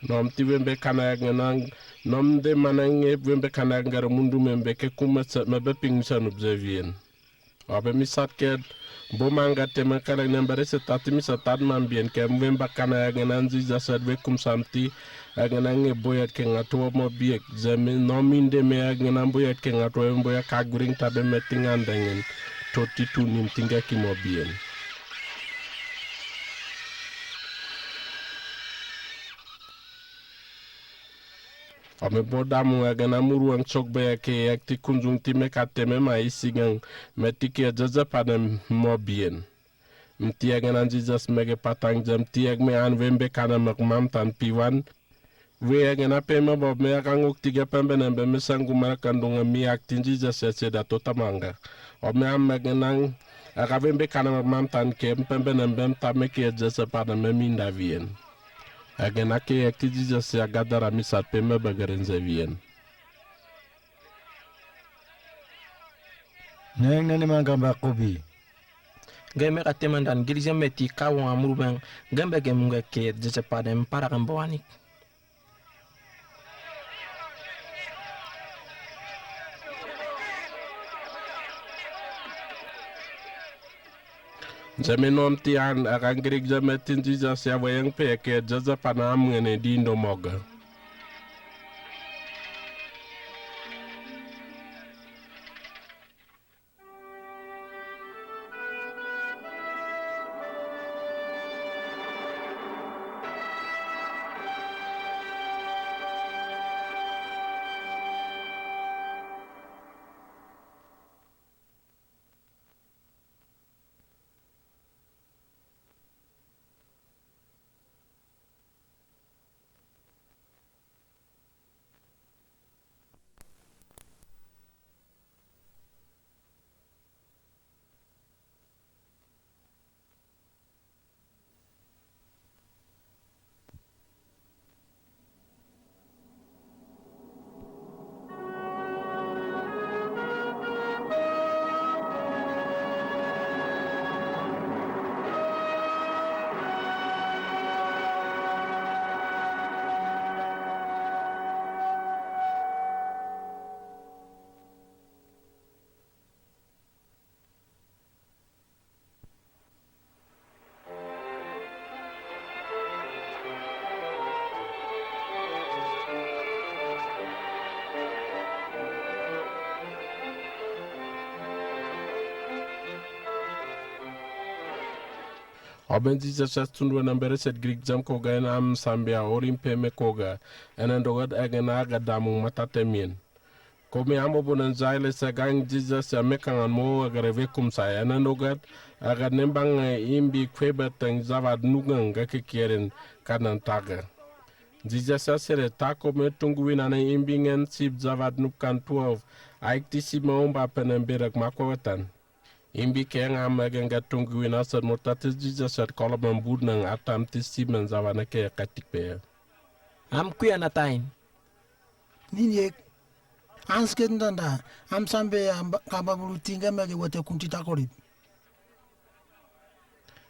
Nom ti wembe kana egen na nom de mana nge wembe kana egen ngara mundu membe ke kuma sa mebe ping sanup jevien. Obe misat ke bo manga temen kala nembere se tati misat tat mambien ke wembe kana egen na Jisas we kum samti egen na nge boyat ke nga tuo mo biek. Zeme no minde me egen na boyat ke nga tuo boya ka guring tabe meting andengen. Toti tunim tinga ki mo bien. Ome bo damu egen na muruang sok be ke ek ti kunjung ti meka teme ma isigang meti ke jeje panem mo bien. Mti egen na Jisas mege patang jem ti egen me an wembe kana mek mamtan piwan. We egen na pe me bo me aka nguk tige pembe nembe me sangu mara kandunga mi ak tin Jisas ya seda tota manga. Ome am egen na aka wembe kana mek mamtan ke pembe nembe mta meke jeje panem me minda wien. Egen na ke ek ti Jisas ya gadara misat pe me begeren jevien. Neng nene mangamba kobi. Nge meka temen dan gilije meti kawong amuru beng nge mbe ge munge ke jeje panem para kembo anik. Zeme nom ti an aka ngirik zeme tin Jisas ya weyeng pe ke jeje panam ngene di ndo moga. Ɔ men Jisas a tunduwen ɔ mbere sed Girik jam koga en am Sambia ori mpe me koga, ene ndogat egen a ga damung matata men. Ko me am obon en Jairus a gang Jisas a mekangan mo a ga re wekum sai, ene ndogat a ga nembang imbi kwebeteng zawad nugang ga kekieren kanan taga. Jisas a sere tako me tunguwin ane imbi ngen sib zawad nubkan twelve, aik ti sib me omba penen berek makwewetan. Imbi keng am egen ga tunguwin a sed murtatis Jisas a kolomen budnang atam ti sib men zawad ne ke katikpe. Am kwi ana tayin. Nin yek. Ans ket ndanda, am Sambia a mba-, ka babulu tinge mege wete kunti takorip.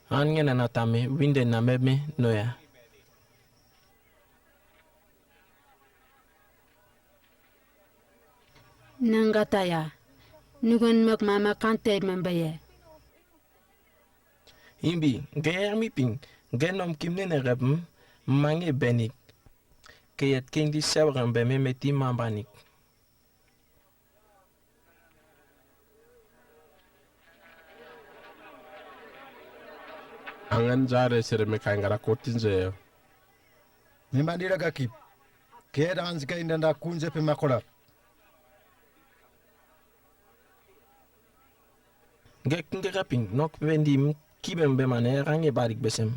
An ngen ana tame, winde na meme, noya. Nangata ya, nugen mek mama kante membe ye. Imbi, ge er mi ping, ge nom kim nene rep m, mange benik. Ke yet king di sewre mbe me meti mambanik. Angan jare sere me kangara kotin ze. Me mandira gakip. Ke dan zika indanda kunze pe makola. Ngek ngek aping, nok wendi m kibe mbe mane range barik besem.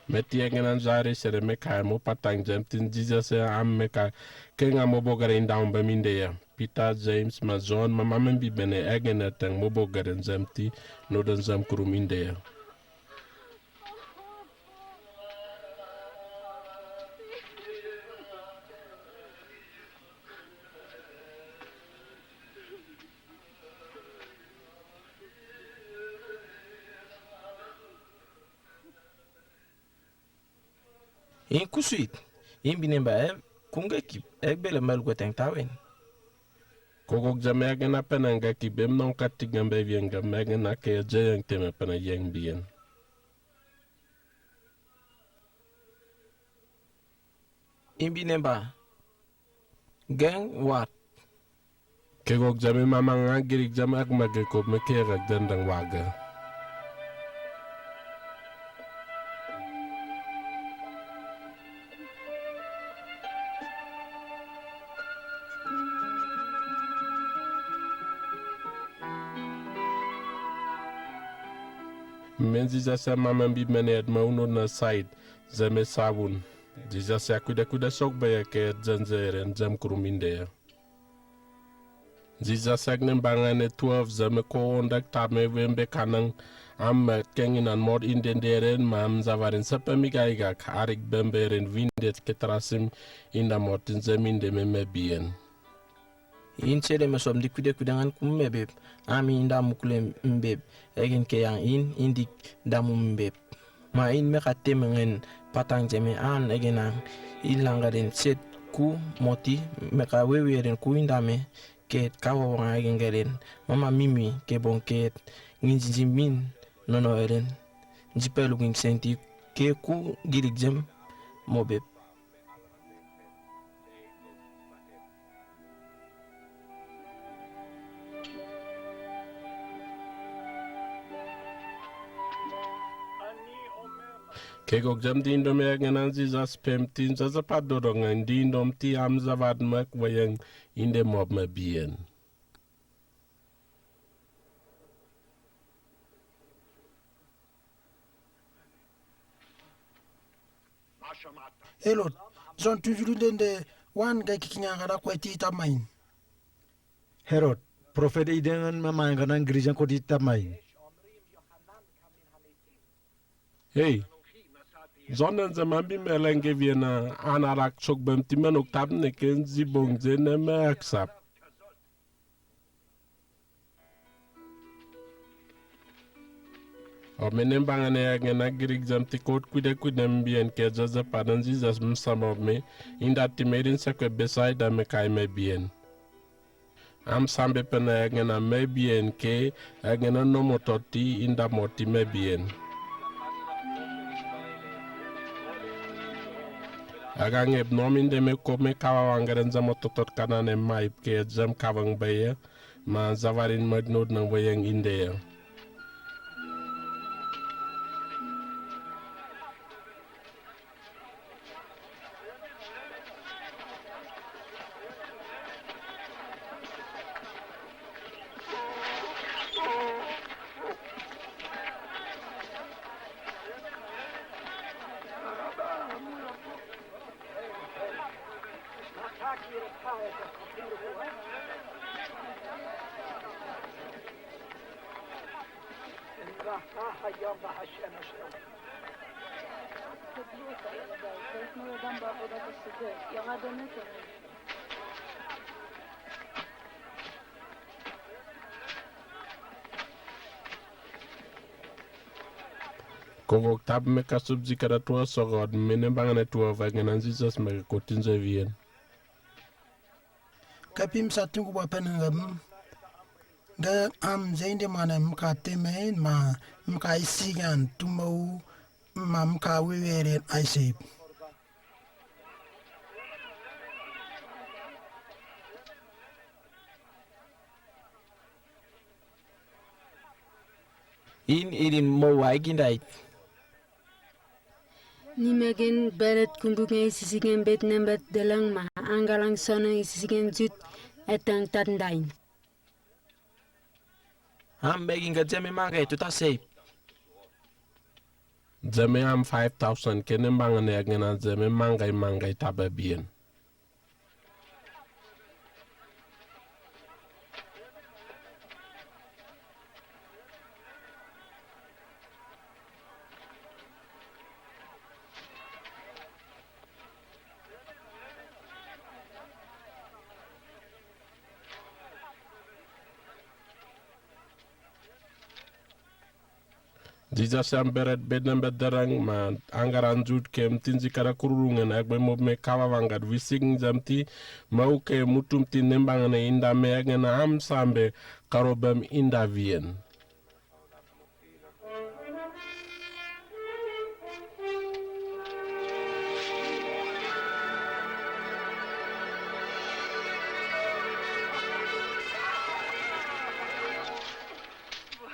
Meti engenan jari sere meka mo patang jem tin Jisas e am meka kenga mo bogare indaw mbe minde ya. Pita, Jems, ma Jon, ma mame mbi bene egene teng mo bogare jem ti noden jem kurum inde ya. In kusuit, in bine mba eb, kunge kip, eg bele mel gweteng tawen. Kogok jame egen a pena nga kip em non katik nga mbe bien nga megen a ke jeyeng teme pena yeng bien. In bine mba, geng wat. Kegok jame mama nga girik jame ak mage kop me kegak dendeng wage. Men Jisas a mama mbi mene et ma unot na sait, jame sabun. Jisas a kwida kwida sok baya ke et jen jeren jem kurum inde ya. Jisas a gnen bangane twelve jame ko ondak tame wembe kanang am ma kenginan mot inde nderen ma am javarin sepe migaigak arik bemberen windet ke trasim inda mot jem inde me mebien. In sede me som di kwide kwide ngan kum mebeb, am in damu kule mbeb, egen ke yang in, in dik damu mbeb. Ma in meka teme ngen patang jeme an egen ang, in langaren set ku moti, meka weweren ku in dame, ket kawawa nga egen geren, mama mimi ke bon ket, ngin jinjin min, nono eren, jipelu ging senti, ke ku girik jem, mobeb. Kegok jam di indom ya ngenan Jisas pem tin zaza pat dodong ngan di indom ti am zavat mak wayang inde mob mabien. Herod, zon tunjulu dende wan ga kikiña ga da kweti tamain. Herod, profet iden ma manga nan girijan koti tamain. Hey, zon nan zaman bi melenge viena an arak chok bem timen ok tab ne ken zibong zene me aksap. Ome ne mbangane ya ngena girik jam ti kot kwide kwide mbien ke jaja padan Jisas msama ome, inda ti merin sekwe Besaida me kai mebien. Am sambe pena ya ngena mebien ke, ya ngena nomo toti inda moti mebien. Ekang ep nööm inde me kop me kawawa ngeren zem ototot kanan e maip ke zem kawang beye, ma zawarin mad nod nang weyeng inde ye. Kogok tap me kasup zikada tuwa sogod me ne bangane tuwa vagenan Jisas me ke kotin ze wien. Kapim sa tungu ba penen gam. Ga am zeinde mane mka temen ma mka isigan tumau ma mka weweren aisep. In irin mo waigindait. Ni megen beret kumbunge isisigen bet nembet delang ma angalang sone isisigen jut etang tatndain. Am megin ga zeme mangge tuta seip. Zeme am five thousand kene mangane agena zeme manggai manggai taba bien. Jisas am beret bedem bederang ma angaran jut kem tin zikara kururungen agbe mob me kawa wangat wisik zam ti mau ke mutum ti nembangane inda me agena am sambe karobem inda wien.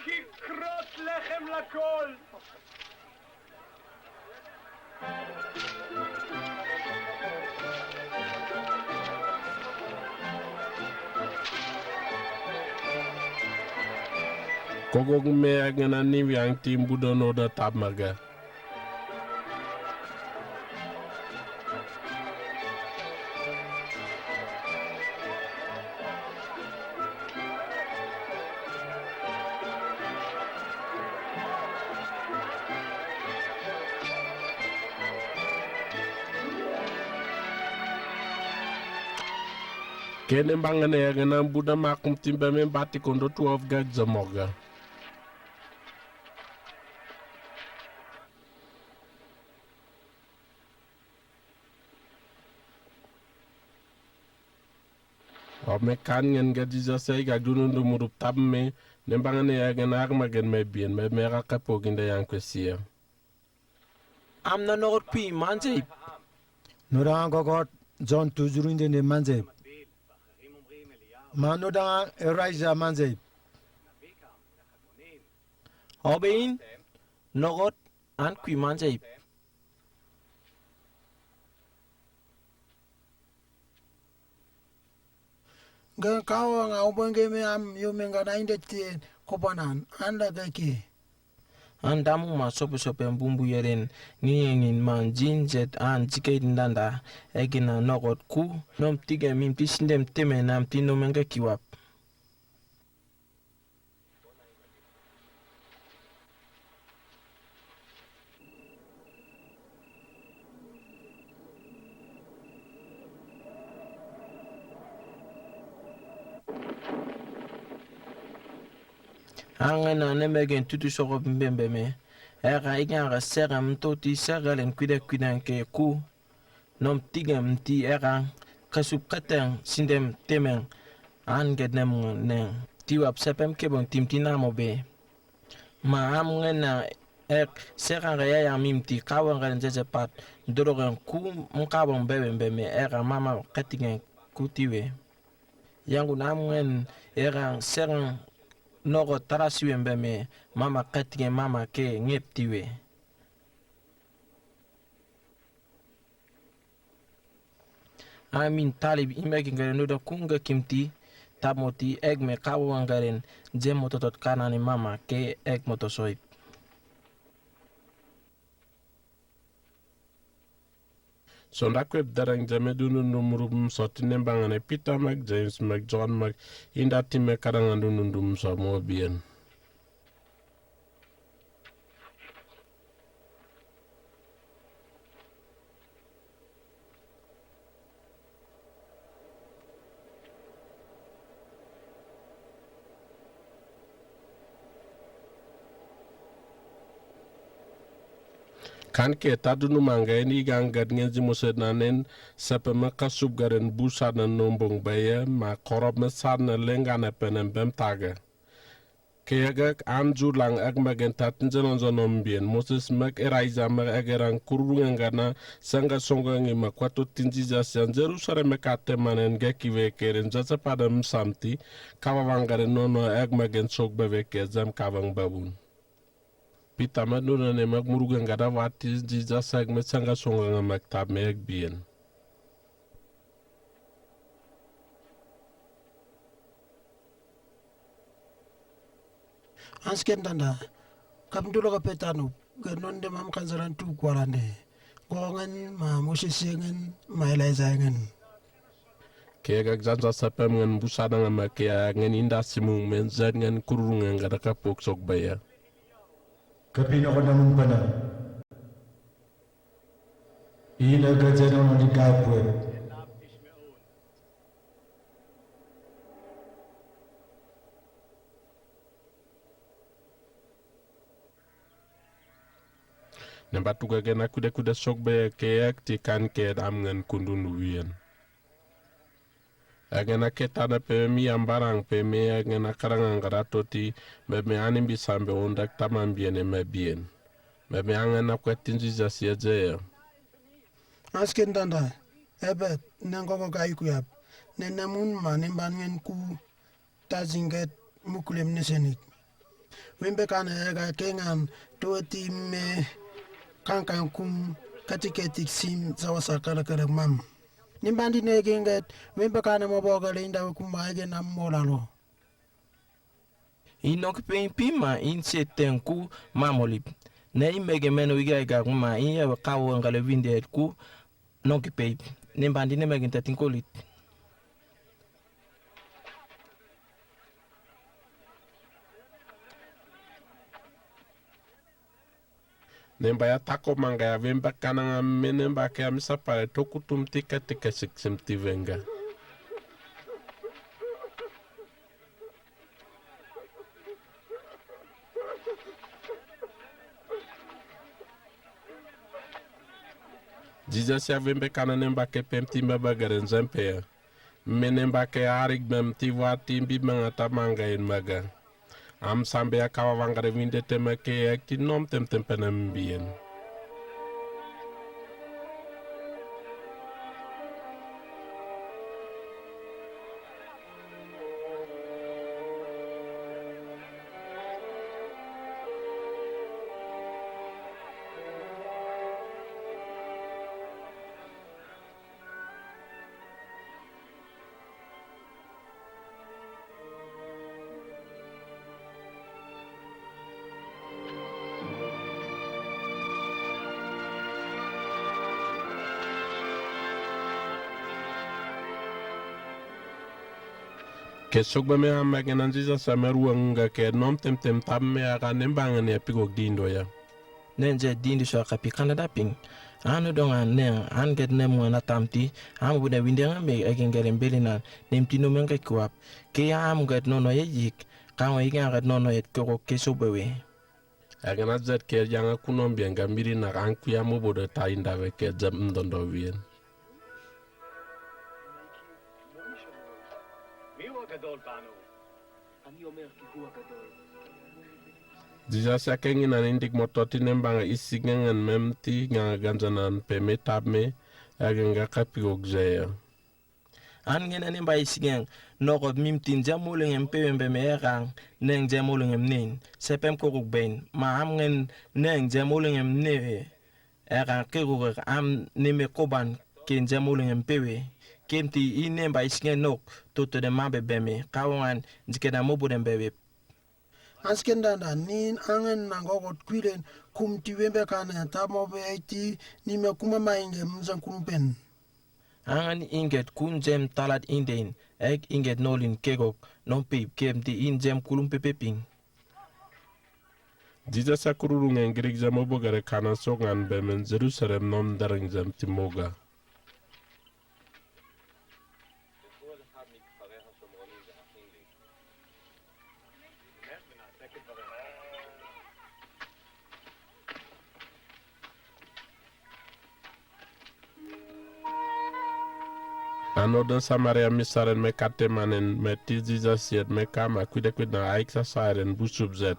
Kikrat lechem lakol. Kogok me agena ni wiang ti mbuda noda tap maga. Kene mbangane agena mbuda makum timba me mbati kondo twelve gag zamoga. Wa me kan ngen ga Jisas ai ga dunundu murup tab me, nembangane agena agmagen me bien, me me ga kapo ginda yang kwesia. Am na nogot kwi manzeip. Nodang gogot John tujurinde ne manzeip. Ma nodang Elijah manzeip. Obein nogot an kwi manzeip. Ga kawa nga ubangeme am yume nga nainde tien kopanan an la gaki. An damu ma sope sope mbumbu yeren ni engin ma jin zet an ziket ndanda egina nogot ku nom tige mim ti sindem teme nam ti nom enga kiwap. Angena ne megen tutu sokop mbembeme. Eka iga ga sekem toti sekelen kwida kwida ke ku. Nom tigem ti ekang kasup kateng sindem temeng an gedem neng tiwap sepem kebong tim ti namo be. Ma am ngena Ek, serangga yaayang mim ti, kawan galen jejepat, dolo gen ku, mkabang bebe mbeme, ek a mama keti gen ku ti we. Yangun am gen, ek a serang noko tara si we mbeme, mama keti gen mama ke ngep ti we. Amin talib i meke galen nuda kunga kim ti, tap mo ti ek me kawan galen, je mo totot kanane mama ke ek mo tosoit. Sonda kwep darang jame dunundum rubum soti nembangane Pita mek, James mek, John mek, inda ti mek kadangan dunundum so mo bien. Kanke ta dunumanga en i gangat ngen ji mo sednanen, sepe me kasup garen busa na nombong beye, ma korob me sarne lengane penem bem tage. Keyegek an julang ek megen tatin jenon jenon mbien, Moses mek Elijah mek egerang kururungen gana, sanga songangi mek kwato tin Jisas yan Jerusalem mek atemanen geki wekeren jajapadem samti, kawawang garen nono ek megen sok bebe ke jem kawang babun. Pita mek nunane mek murugen gada wati Jisas ek mek sanga songangi mek tap mek bien. Ansken danda, kap ndulok a petanu, gen nonde mam kanjalan tu kwarane. Gongen, ma Moses ngen, ma Elijah ngen. Keyegek janja sepem ngen busananga mek kea ngen inda simung men jen ngen kururungen gada kapok sok baya. Kapino ko namun pana. Ina gajen ono ni kapwe. Nemba tuga gen a kude kude sok be keyek ti kan ked am ngen kundun wien. Egen a ketane pe mi ambarang pe me egen a karangang gada toti, me me anim bi sambe ondak tamam bien e me bien. Me me angen a kwetin Jisas ye jeye. Ansken danda, ebet, nengoko ga ikuyap, ne namun ma nemban ngen ku, ta jinget mukulem nesenik. Wimbe kane ega kengan tuweti me kangkang kum katiketik sim sawasa kalakala mam. Nimbandi ne genget, wimbe kane mo bogale inda kuma ege nam molalo. Inok pe impima inse tenku mamolip. Ne imege meno iga iga kuma inye kawo ngale winde ku Nonki pei, nimbandi ne megin tetin kolit. Nemba ya tako manga ya wemba kananga me nemba ke amisa pare toku tum tika tika siksim ti wenga. Jisas ya wembe kana nemba ke pem ti mba bagaren zempe ya. Me nemba ke arik bem ti wati mbi manga ta manga in maga. Am sambe ya kawa wangare winde tema ke ek ti nom tem tem penem bien. Ke sugba me am megen an Jisas a me ruwanga ke nom tem tem tab me aga nembangan ya pigok dindo ya. Nen je dindi so a kapi kana daping. Anu donga nen an get nem wana tamti, am bune windeng me egen gere mbeli na nem tino menga kuap. Ke am get nono ye yik, kawa ige an get nono ye koko ke so bewe. Egen a zet ke janga kunom bienga miri na an kuya mo bode ta inda we ke zem ndondo wien. מי הוא הגדול בנו? אני אומר כי הוא הגדול. Jisas ya kenginan indik mototi nembange isigeng en me mti nganga ganjanan pe me tap me, ege nga kapikok jaya. An ngene nemba isigeng, nokot mi mti jam olengem pewe mbeme ekang, neng jam olengem nen, sepem kokuk ben, ma am ngen neng jam olengem newe, ekang kekuk ek am neme koban, ken jam olengem pewe, ke mti i nemba isigeng nok, totode mambe mbeme, kawongan, jikena mobode mbeme. An siken dandan, nin angen nang okot kuilen, kum ti wembe kanen, tap mobe eti, nime kumama inge, mjang kumpen. Angen inget kun jem talat inden, ek inget nolin kekok, nom pip kem ti in jem kulum pepeping. Jisas ya kururungen girik jem obogere kanan songan bemen Jerusalem nom dereng jem ti moga. An oden Samaria misalen me katemanen me ti Jisas yet me kama kwide kwid na aik sasaren busup zet,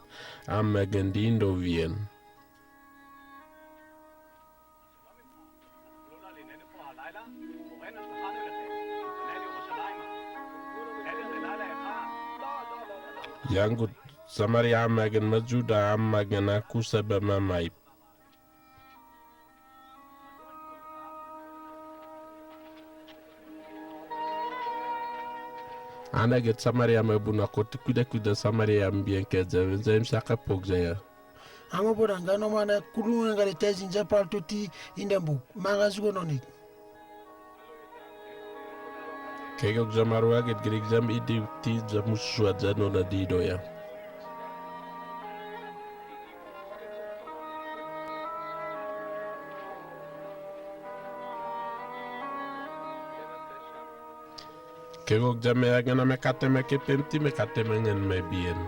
am me gen di indo wien. Yangut Samaria am me gen me Juda am me gen a kusa be me maip. An eget Samaria me bun a koti kwide kwid Samaria mbien ke jem, jem saka pok jaya. Ango bodan gano mane kudung ngari tezi nje pal tuti indembuk. Manga zugo nonik. Kegok jam aru aget girik jam idi ti jam musuat jano na dido ya. Kegok jam me angen a me kateme ke pemti me kateme ngen me bien.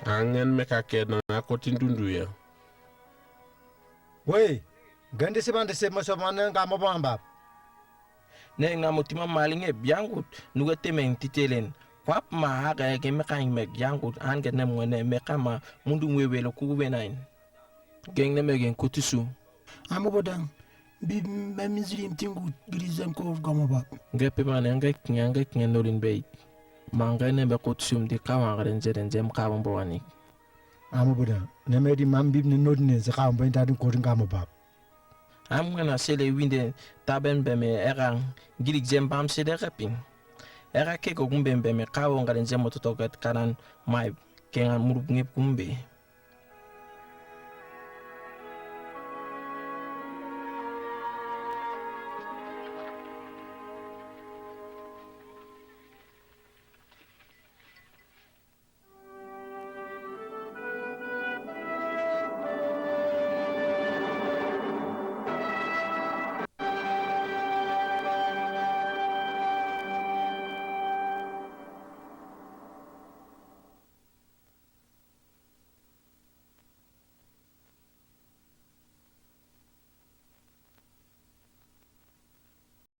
Angen me kake na nga kotin dundu ya. Wei, gende se bande se me so mane nga mo bambap. Neng na mo tima malinge biangut, nuge temeng titelen. Kwap ma hage ge me kaing me biangut, ange ne mo ne me kama mundu wewe lo kugu benain. Geng ne me geng kutisu. Amo bodang, bi me minzirim tingu giri zem ko gamo bab. Nge pe mane nge kinge nge kinge norin beit. Ma nge ne me kutisum di kawa ngaren zeren zem kawon bo anik. Amo bodang, ne me di mam bib ne norin ne ze kawon bo intadin korin gamo bab. Am ngana sele winde taben beme ekang girik zem bam sele kaping. Eka keko kumbe beme kawo ngaren zem ototoket kanan mai kengan murup ngep kumbe.